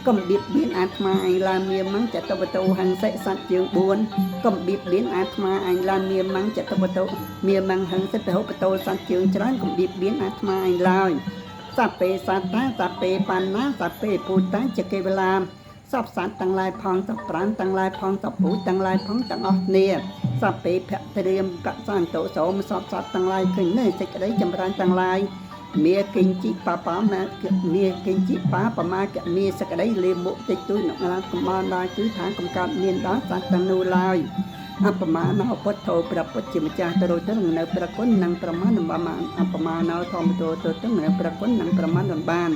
កំបៀតបៀនអាត្មាអញឡាមានមង្ចតុបតោហិង្សិសត្វជើង4កំបៀតបៀនអាត្មាអញឡាមានមង្ចតុបតោមានមង្ហិង្សិពហុបតោសត្វជើងច្រើនកំបៀតបៀនអាត្មាអញឡើយសព្ពេសត្តាសព្ពេបណ្ណាសព្ពេភូតាចកេវលាសព្វសត្វទាំងឡាយផងសព្វប្រាណទាំងឡាយផងសព្វភូតទាំងឡាយផងទាំងអស់គ្នាសព្ពេភត្រៀមកសន្តោសូមសព្វសត្វទាំងឡាយឃើញនៅសេចក្តីចម្រើនទាំងឡាយមាគិញ្ចិបបមាមាគិញ្ចិបាបមាកមាសក្តីលាមុតិចទួយនឹងឡើងកំបានដល់គឺថាកំកើតមានដល់សត្វទាំងនោះឡើយអបមាណោពុទ្ធោព្រះពុទ្ធជាម្ចាស់ទៅទៅនៅព្រះគុណនិងប្រមាណបានអបមាណោធម្មតោទៅទៅនៅព្រះគុណនិងប្រមាណមិនបាន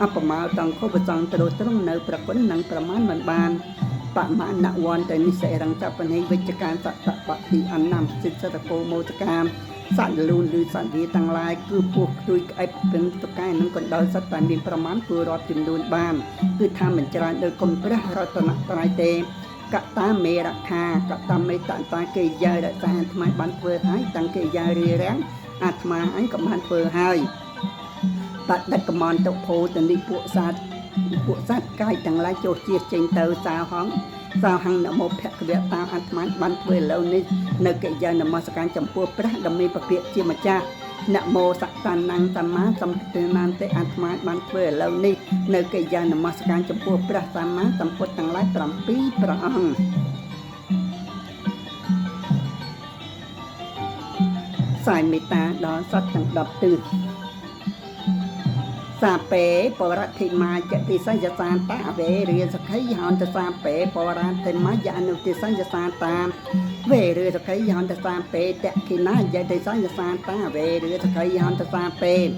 អបមាតង្ឃុបសង្ឃទៅត្រង់នៅព្រះគុណនិងប្រមាណមិនបានបមាណវន្តនិសិរង្សបនិវិជ្ជការសតបតិអន្នំសិទ្ធិកោមោទកាសត្វលូនឬសត្វវាទាំងឡាយគឺពោះខ្ទួយក្អែបពឹងតកែនិងកណ្ដុរសត្វតែមានប្រមាណគឺរាប់ចំនួនបានគឺថាមិនច្រើនដោយគុណព្រះរតនត្រ័យទេកតាមេរខាកតាមេតតាកិរិយារក្សាអាត្មាបានធ្វើហើយតាំងកិរិយារារាំងអាត្មាអញក៏បានធ្វើហើយបដិកមន្តភោតនិពួកសត្វពួកសត្វកាយទាំងឡាយចុះជាចេញទៅសាហងសាហੰនមោភគវៈតាអាត្មាបានធ្វើឥឡូវនេះនៅកិរិយានមស្ការចំពោះព្រះដ៏មានពភិជាម្ចាស់នមោសតានំសម្មាសម្ពុទ្ធនាន្តិអាត្មាបានធ្វើឥឡូវនេះនៅកិរិយានមស្ការចំពោះព្រះសម្មាសម្ពុទ្ធទាំងឡាយ7ព្រះអង្គសាយមេត្តាដល់សត្វទាំង10ទិសសាពេបរតិមាចតិសញ្ញសាតាវេរិសខៃហន្តសាពេបរតិមាយអនុតិសញ្ញសាតាវេរិសខៃហន្តសាពេតខិណាយតិសញ្ញសាតាវេរិសខៃហន្តសាពេត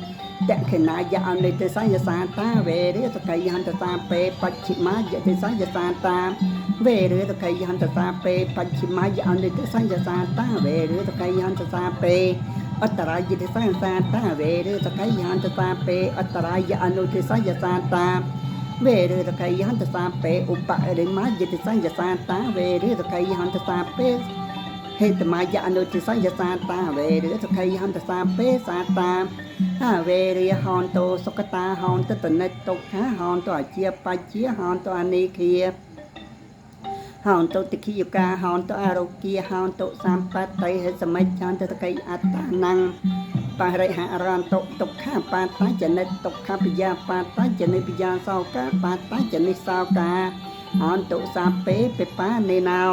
ខិណាយអនុតិសញ្ញសាតាវេរិសខៃហន្តសាពេបច្ឆិមាយតិសញ្ញសាតាវេរិសខៃហន្តសាពេបច្ឆិមាយអនុតិសញ្ញសាតាវេរិសខៃហន្តសាពេអត្តរាយតិសង្សាតាវេរិសកៃហន្តសាពេអត្តរាយអនុតិសញ្ញសាតាវេរិសកៃហន្តសាពេឧបរិមាយតិសញ្ញសាតាវេរិសកៃហន្តសាពេហេតមាយអនុតិសញ្ញសាតាវេរិសកៃហន្តសាពេសាតាអវេរិហន្តោសុកតាហន្តតនិតទុក្ខាហន្តអជាបច្ចាហន្តអនិខាហន្តតិខិយកាហន្តអរោគាហន្តសម្បត្តិហិសមិច្ឆន្តតកៃអត្តានੰបរិហរន្តទុក្ខបាតាចនិតទុក្ខពយាបាតាចនិពយាសោកាបាតាចនិសោកាហន្តសាពេបបានេណោ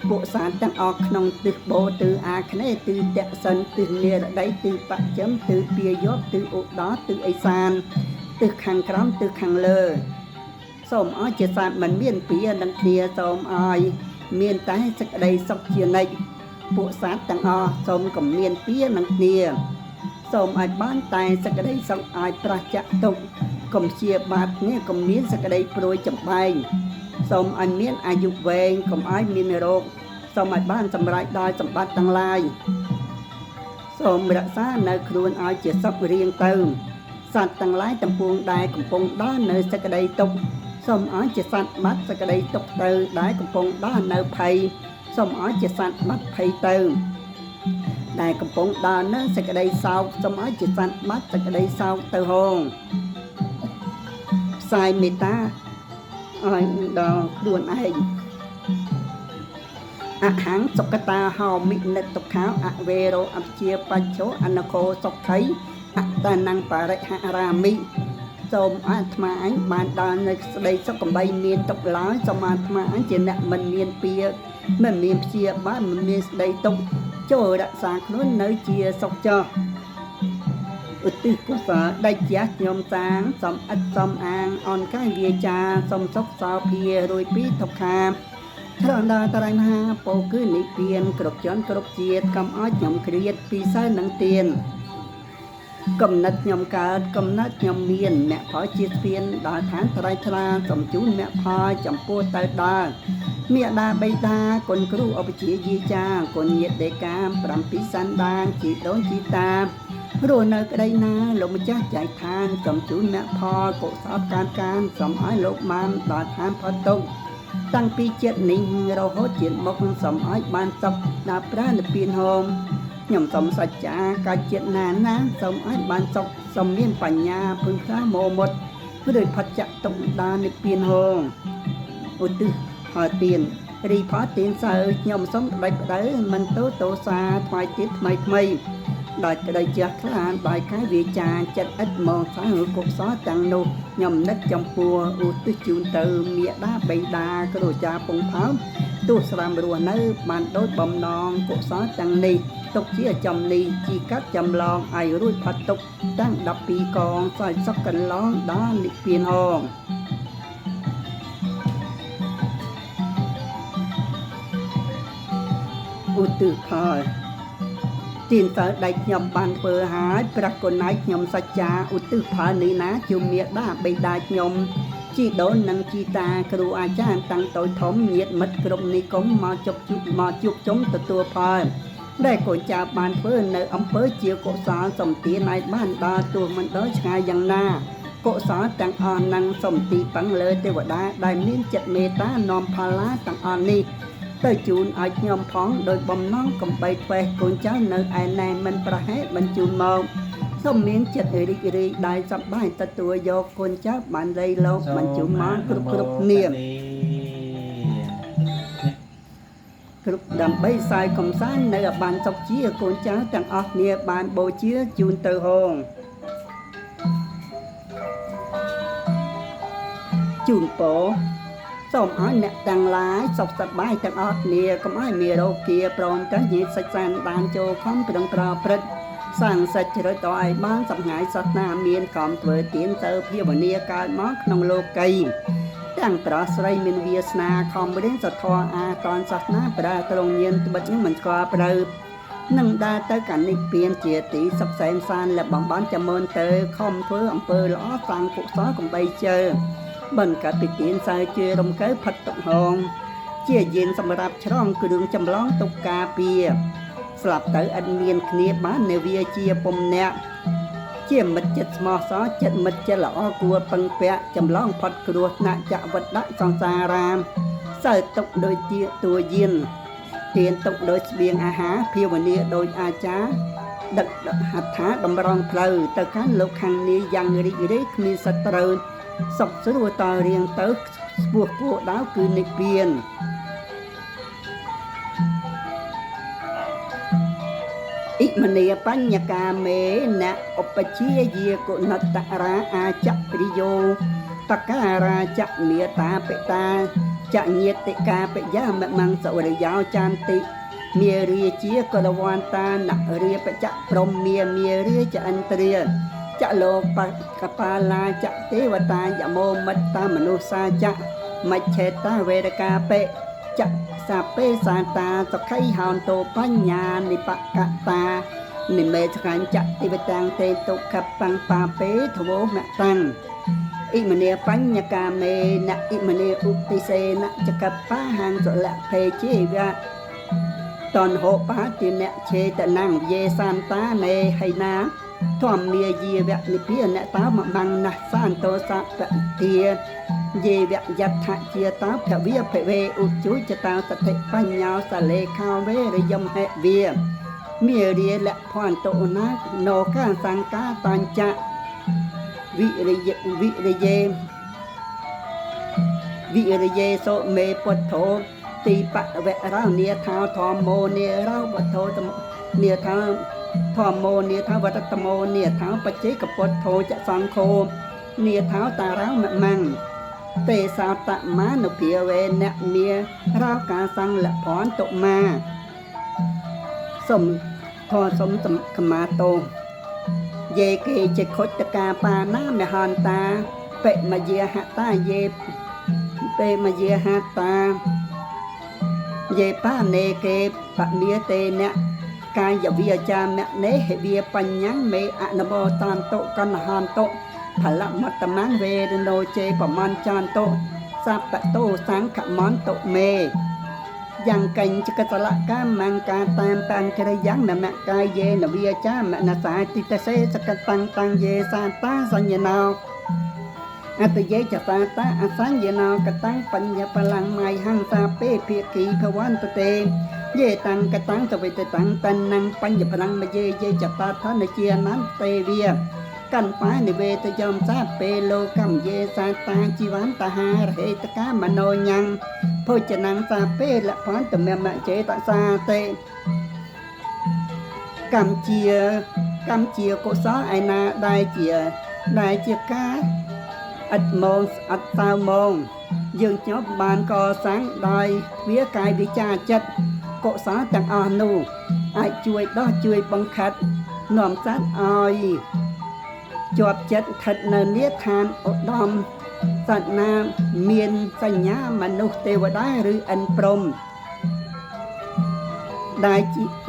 ពួកសានទាំងអស់ក្នុងទិសបូទិសអាគ្នេយ៍ទិសតសិនទិសនិរដីទិសបច្ចឹមទិសពាយ័ព្យទិសឧត្តរទិសឥសានទិសខាងក្រោមទិសខាងលើសូមឲ្យជាសត្វមិនមានពៀនឹងគ្នាសូមឲ្យមានតែសេចក្តីសុខជានិច្ចពួកសត្វទាំងអស់សូមកុំមានពៀនឹងគ្នាសូមឲ្យបានតែសេចក្តីសុខឲ្យប្រះចាក់ទុក្ខកុំជាបាបគ្នាកុំមានសេចក្តីព្រួយចំបែងសូមឲ្យមានអាយុវែងកុំឲ្យមានរោគសូមឲ្យបានសម្រេចដោយសម្បត្តិទាំងឡាយសូមរក្សានៅខ្លួនឲ្យជាសុខរៀងទៅសត្វទាំងឡាយទាំងពួងដែលកំពុងដើរនៅសេចក្តីទុក្ខសូមឲ្យជាសត្វបាត់សេចក្តីទុក្ខទៅដែលកំពុងដើរនៅភ័យសូមឲ្យជាសត្វបាត់ភ័យទៅដែលកំពុងដើរនៅសេចក្តីសោកសូមឲ្យជាសត្វបាត់សេចក្តីសោកទៅហងផ្សាយមេត្តាឲ្យដល់ខ្លួនឯងអហង្សុកតាហោមិនិតុខោអវេរោអព្យាបច្ចោអនគោសុខីអតនំបរិហរាមិសូមអាត្មាអញបានដល់នៅស្ដីសុខកំបីមានទុកឡើយសូមអាត្មាអញជាអ្នកមិនមានពៀ មិនមានព្យាបាទមិនមានស្ដីទុកចូលរក្សាខ្លួននៅជាសុខចោះឧទ្ទិសកុសលដេចចាស់ខ្ញុំសាងសំអិតសំអាងអនកាយវាចាសំសុខសោភារួយពីទុក្ខាឆ្លងដល់ត្រៃមហាពោគឺនិព្វានគ្រប់ជនគ្រប់ជាតិកុំឲ្យខ្ញុំគ្រៀតពីសិលនិងទានកំណត់ខ្ញុំកើតកំណត់ខ្ញុំមានមគ្គផលជាស្ពានដល់ឋានត្រៃថ្លាសំជូនមគ្គផលចំពោះទៅដល់មេដាបៃតាគុណគ្រូអបជាយាចាគុណញាតិដេកា7សន្តានជីដូនជីតារស់នៅក្តីណាលោកម្ចាស់ចែកឋានសំជូនមគ្គផលកុសលកានកានសំឲ្យលោកបានដល់ឋានផុតទុក្ខតាំងពីជាតិនេះរហូតជាតិមុខសំឲ្យបានសុខដល់ព្រះនិព្វានហោមខ្ញុំសូមសច្ចាកាជាតិណាណាសូមឲ្យបានសុខសូមមានបញ្ញាពឹងខ្លាមោមុតឬផុតចាក់ទុកដល់និព្វានហងឧទ្ទិសផលទានរីផលទានសើខ្ញុំសូមដេចផ្ដៅមិនទោទោសាថ្វាយទៀតថ្មីថ្មីដោយក្តីជះខ្លាដោយកាយវាចាចិត្តឥតមកសៅកុសលទាំងនោះខ្ញុំនឹកចំពោះឧទ្ទិសជូនទៅមេដាបៃតាគ្រូចាពងផោមទោះស្រាំរស់នៅបានដូចបំណងកុសលទាំងនេះទុកជាចំនេះជីកាត់ចម្លងឲ្យរួចផុតទុកតាំង12កងសោយសុខកន្លងដល់និព្វានហងឧទ្ទិសផលទានតើដៃខ្ញុំបានធ្វើហើយព្រះគុណណៃខ្ញុំសច្ចាឧទ្ទិសផលនេះណាជុំមេដាបៃតាខ្ញុំជីដូននិងជីតាគ្រូអាចារ្យតាំងតូចធំញាតិមិត្តគ្រប់និគមមកជប់មកជួបជុំទទួលផលដែលកូនចៅបានធ្វើនៅអំពើជាកុសលសំទានឲ្យបានដល់ទោះមិនដល់ឆ្ងាយយ៉ាងណាកុសលទាំងអស់នឹងសំទីពឹងលើទេវតាដែលមានចិត្តមេត្តានាំផល្លាទាំងអស់នេះទៅជូនឲ្យខ្ញុំផងដោយបំណងកំបីធ្វេសកូនចៅនៅឯណែមិនប្រហែលបញ្ជូនមកសូមមានចិត្តរីករាយដែលសប្បាយទទួលយកកូនចៅបានលៃលោកបញ្ជូនមកគ្រប់គ្រប់គ្នាគ្រប់ដើម្បីសាយកំសាន្តនៅឲ្យបានសុខជាកូនចៅទាំងអស់គ្នាបានបូជាជូនទៅហងជូនពរសូមឲ្យអ្នកទាំងឡាយសុខសប្បាយទាំងអស់គ្នាកុំឲ្យមានរោគាព្រមទាំងញាតិសាច់សានបានចូលខំប្រឹងប្រព្រឹត្តសាងសច្ចរិតឲ្យបានសម្ងាយសាសនាមានកំធ្វើទានទៅភាវនាកើតមកក្នុងលោកីទាំងប្រុសស្រីមានវាសនាខំរៀនសធរអាតនសាសនាប្រាត្រងញៀនត្បិតនឹងមិនស្គាល់ប្រៅនឹងដើរទៅកាន់និព្វានជាទីសុខសែនសានและបំបានចាំមនទៅខំធ្វើអំពើល្អសាងកុសលកំបីជើបន្កាត់ពីទានសើជារំកើផិតទុកហងជាយានសម្រាប់ឆ្លងគ្រឿងចម្លងទុកការពារស្លាប់ទៅឥតមានគ្នាបាននៅវាជាពំនាក់ជាមិត្តចិត្តស្មោះសរចិត្តមិត្តចិត្តល្អគួរពឹងពាក់ចម្លងផុតគ្រោះថ្នាក់ចវត្តៈសង្សាររាមសើទុកដូចជាតួយានទានទុកដោយស្បៀងអាហារភាវនាដោយអាចារ្យដឹកហត្ថាតម្រង់ផ្លូវទៅកាន់លោកខាងនេះយ៉ាងរីករាយគ្មានសត្រូវសុខស្រួលតរៀងទៅស្ពោះគោដៅគឺនិព្វានអ៊ិមនីបញ្ញកាមេណឧបជាយាគុណតរាអាចព្រិយោបការាចមេតាបិតាចញាតិកាបយាមមង្សវរិយោចាន្តិមេរាជាកលវន្តានរាបចព្រមមាមេរាចអន្ត្រាចលោកបកបាឡាចទេវតាយមោមត្តាមនុស្សាចមច្ឆេតាវេរកាបិចសាពេសាតាសុខៃហោនតោបញ្ញានិបកតានិមេស្កាញ់ចតិវតាំងទេទុក្ខបង្បាពេធវោមតាំងអ៊ិមនីបញ្ញកាមេណអ៊ិមនីឧទិសេនចកបាហាងសុលភេជីវៈតនហោបាតិនៈឆេតនំយេសន្តានេហៃណាធម្មាយាវៈនិព្វានតោមមង្នះសាន្តោសពទាយេវៈយដ្ឋជាតោភវិភវេឧជុចតោសតិបញ្ញោសលេខាវេរយមហេវាមេរាលភន្តោណាណោកាសង្កាតញ្ចៈវិរិយវិរិយេវិរិយេសុមេពុទ្ធោទីបវៈរោនេថាធម្មោនេរោវត្ថោនេថាធម្មោនេថាវត្តតមោនេថាបច្ចេកពុទ្ធោចសង្ឃោនេថាតារោមមង្ ទេសោតមានុភាវេនមារោកាសង្លភន្តតុមាសូមធរសូមខមាទោសយេគេជាខុតកាបាណាមហន្តាបិមយាហតាយេបេមយាហតាយេបានេគេបមាតេនៈកាយវាចាមៈនេហិវាបញ្ញੰមេអនុមោតានតុកណ្ហន្តតុផលមត្តមង្វេរណោជេបមញ្ចានតុសពតោសង្ខមន្តតុមេយ៉ាងកញ្ចកតលកម្មង្កាតាមតាំងក្រិយ៉ាងនមកាយេនវាចាមនសាតិតសេសកតាំងតាំងយេសាតាសញ្ញណោអតយេចតាតាអសញ្ញណោកតាំងបញ្ញបលាំងមៃហង្សាពេភិគីភវន្តតេយេតាំងកតាំងសវិតតាំងតនੰបញ្ញបលាំងមយេយេចតាធនជាអនន្តេវាកាន់បានិវេតយមសាពេលោកកម្មយេសាតាជីវន្តហារហេតកាមនោញ៉ាំងភោចនំសាពេលផន្តមមចេតសាតេកម្មជាកម្មជាកុសលឯណាដែលជាការឥតមងអត់តៅមងយើងខ្ញុំបានកសាងដោយទ្វាកាយវិចារចិត្តកុសលទាំងអស់នោះអាចជួយដោះជួយបង្ខិតនាំសត្វឲ្យជាប់ចិត្តស្ថិតនៅនិឋានឧត្តមសត្វណាមានសញ្ញាមនុស្សទេវតាឬអិនព្រំ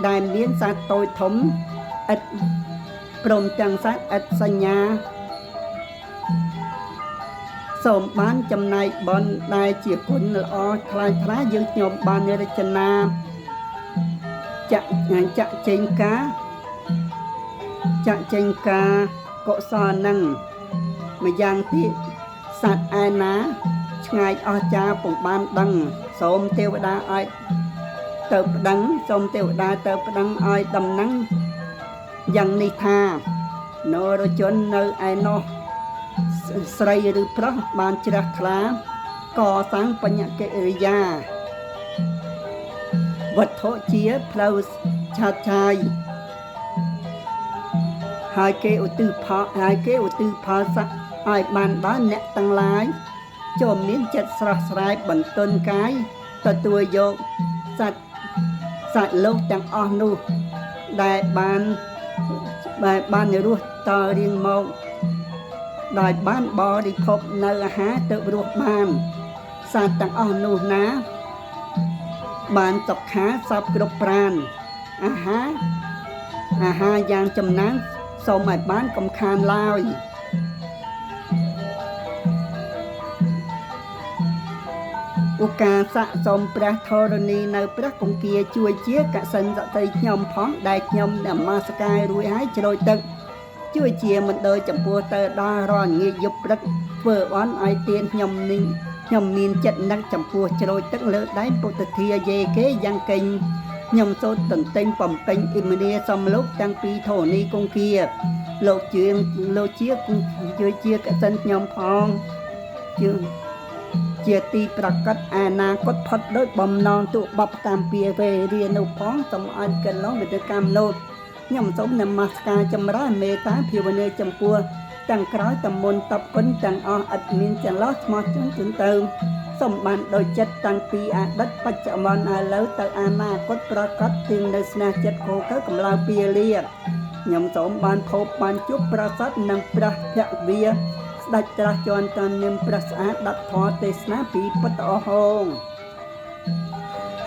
ដែលមានសត្វតូចធំឥតព្រមទាំងសត្វឥតសញ្ញាសូមបានចំណែកបុណ្យដែលជាគុណល្អថ្លៃថ្លាយើងខ្ញុំបានរចនាចាក់ចាក់ចេញការចាក់ចេញការកុសលនឹងម្យ៉ាងទៀតសត្វឯណាឆ្ងាយអស្ចារ្យពុំបានដឹងសូមទេវតាឲ្យទៅប្តឹងសូមទេវតាទៅប្តឹងឲ្យដំណឹងយ៉ាងនេះថានរជននៅឯនោះស្រីឬប្រុសបានជ្រះថ្លាកសាងបញ្ញកិរិយាវត្ថុជាផ្លូវឆាតឆាយហើយគេឧទ្ទិសផលហើយគេឧទ្ទិសផលស័កឲ្យបានដល់អ្នកទាំងឡាយចូលមានចិត្តស្រស់ស្រាយបន្ទន់កាយទទួលយកសត្វសត្វលោកទាំងអស់នោះដែលបានដែលបានរស់តរៀងមកដោយបានបរិភោគនៅអាហារទៅរស់បានសត្វទាំងអស់នោះណាបានសុខាសពគ្រប់ប្រានអាហារអាហារយ៉ាងចំណានសូមឲ្យបានកំខានឡើយឧកាសៈសូមព្រះធរណីនៅព្រះគង្គាជួយជាកសិនសតីខ្ញុំផងដែលខ្ញុំនមស្ការរួចហើយជ្រោយទឹកជួយជាមិនដូចចំពោះទៅដល់រាល់ងាយយប់ព្រឹកធ្វើអន់ឲ្យទៀនខ្ញុំនេះខ្ញុំមានចិត្តនឹកចំពោះជ្រោយទឹកលើដៃពុទ្ធធាយេគេយ៉ាងកេញខ្ញុំសូត្រទន្ទិញបំពេញអ៊ីមនីសំលោកតាំងពីធរណីគង្គាលោកជាងលោកជាជួយជាកសិនខ្ញុំផងជឿជាទីប្រកាសអនាគតផុតដោយបំណងទុបបកម្មពីវេរានុផងសូមឲ្យកន្លងវិទ្យកម្មលោកខ្ញុំសូមនមស្ការចម្រើនមេត្តាភាវនាចំពោះទាំងក្រោយតមុនតបគុណទាំងអស់ឥតមានចន្លោះស្មោះជន់ជន់ទៅសូមបានដោយចិត្តតាំងពីអតីតបច្ចុប្បន្នឥឡូវទៅអនាគតប្រកាសទៀងនៅស្នេហ៍ចិត្តគោកៅកម្លៅពីលាខ្ញុំសូមបានភពបានជួបប្រសពនិងព្រះភវាស្ដេចត្រាស់ជន់តនាមព្រះស្អាតដាក់ធម៌ទេសនាពីពុទ្ធអហង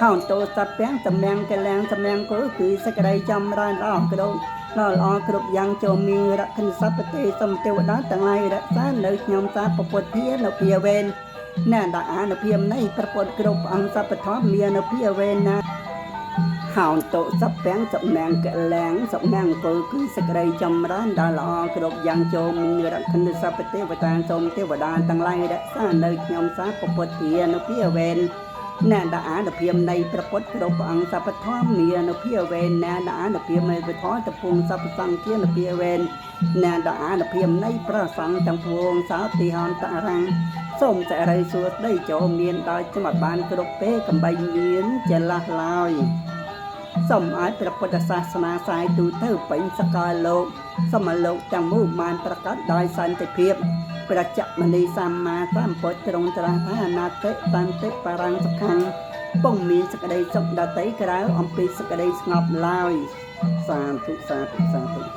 ហោនតោសពាំងតំណាងកលាំងតំណាងគោគឺសក្តីចម្រើនល្អគ្រប់ដល់ល្អគ្រប់យ៉ាងចូលមានរក្ខិនសពទេសំទេវតាទាំងឡាយរក្សានៅខ្ញុំសាពពុទ្ធានុភាវេនណាដអានុភាពនៃប្រពុតគ្រប់អង្គសពធមមាននុភាវេនណាហោនតោសពាំងសំណាងកលាំងសំណាងគោគឺសក្តីចម្រើនដល់ល្អគ្រប់យ៉ាងចូលមានរក្ខិនសពទេវតាសូមទេវតាទាំងឡាយរក្សានៅខ្ញុំសាពពុទ្ធានុភាវេនណាដអានុភាពនៃប្រពុតគ្រប់អង្គសពធមមាននុភាវេនណាដអានុភាពនៃពធតពងសពសង្ឃានុភាវេនណាដអានុភាពនៃប្រសង្ឃទាំងពួងសោតិហន្តរាំងសូមសិរីសួស្តីចូលមានដោយច្បាប់បានគ្រប់ពេលកំបីមានចលាស់ឡើយសូមឲ្យព្រះពុទ្ធសាសនាសាយទូទៅពេញសកលលោកសូមឲ្យលោកទាំងមូលបានប្រកាសដោយសន្តិភាព ព្រះចមនីសម្មាសម្ពុទ្ធទ្រង់ត្រាស់ថាអនាតិតន្តិបរੰសុខੰពុំមានសក្តីសុខដតីក្រៅអំពីសក្តីស្ងប់ឡើយសាធុសាធុសាធុ។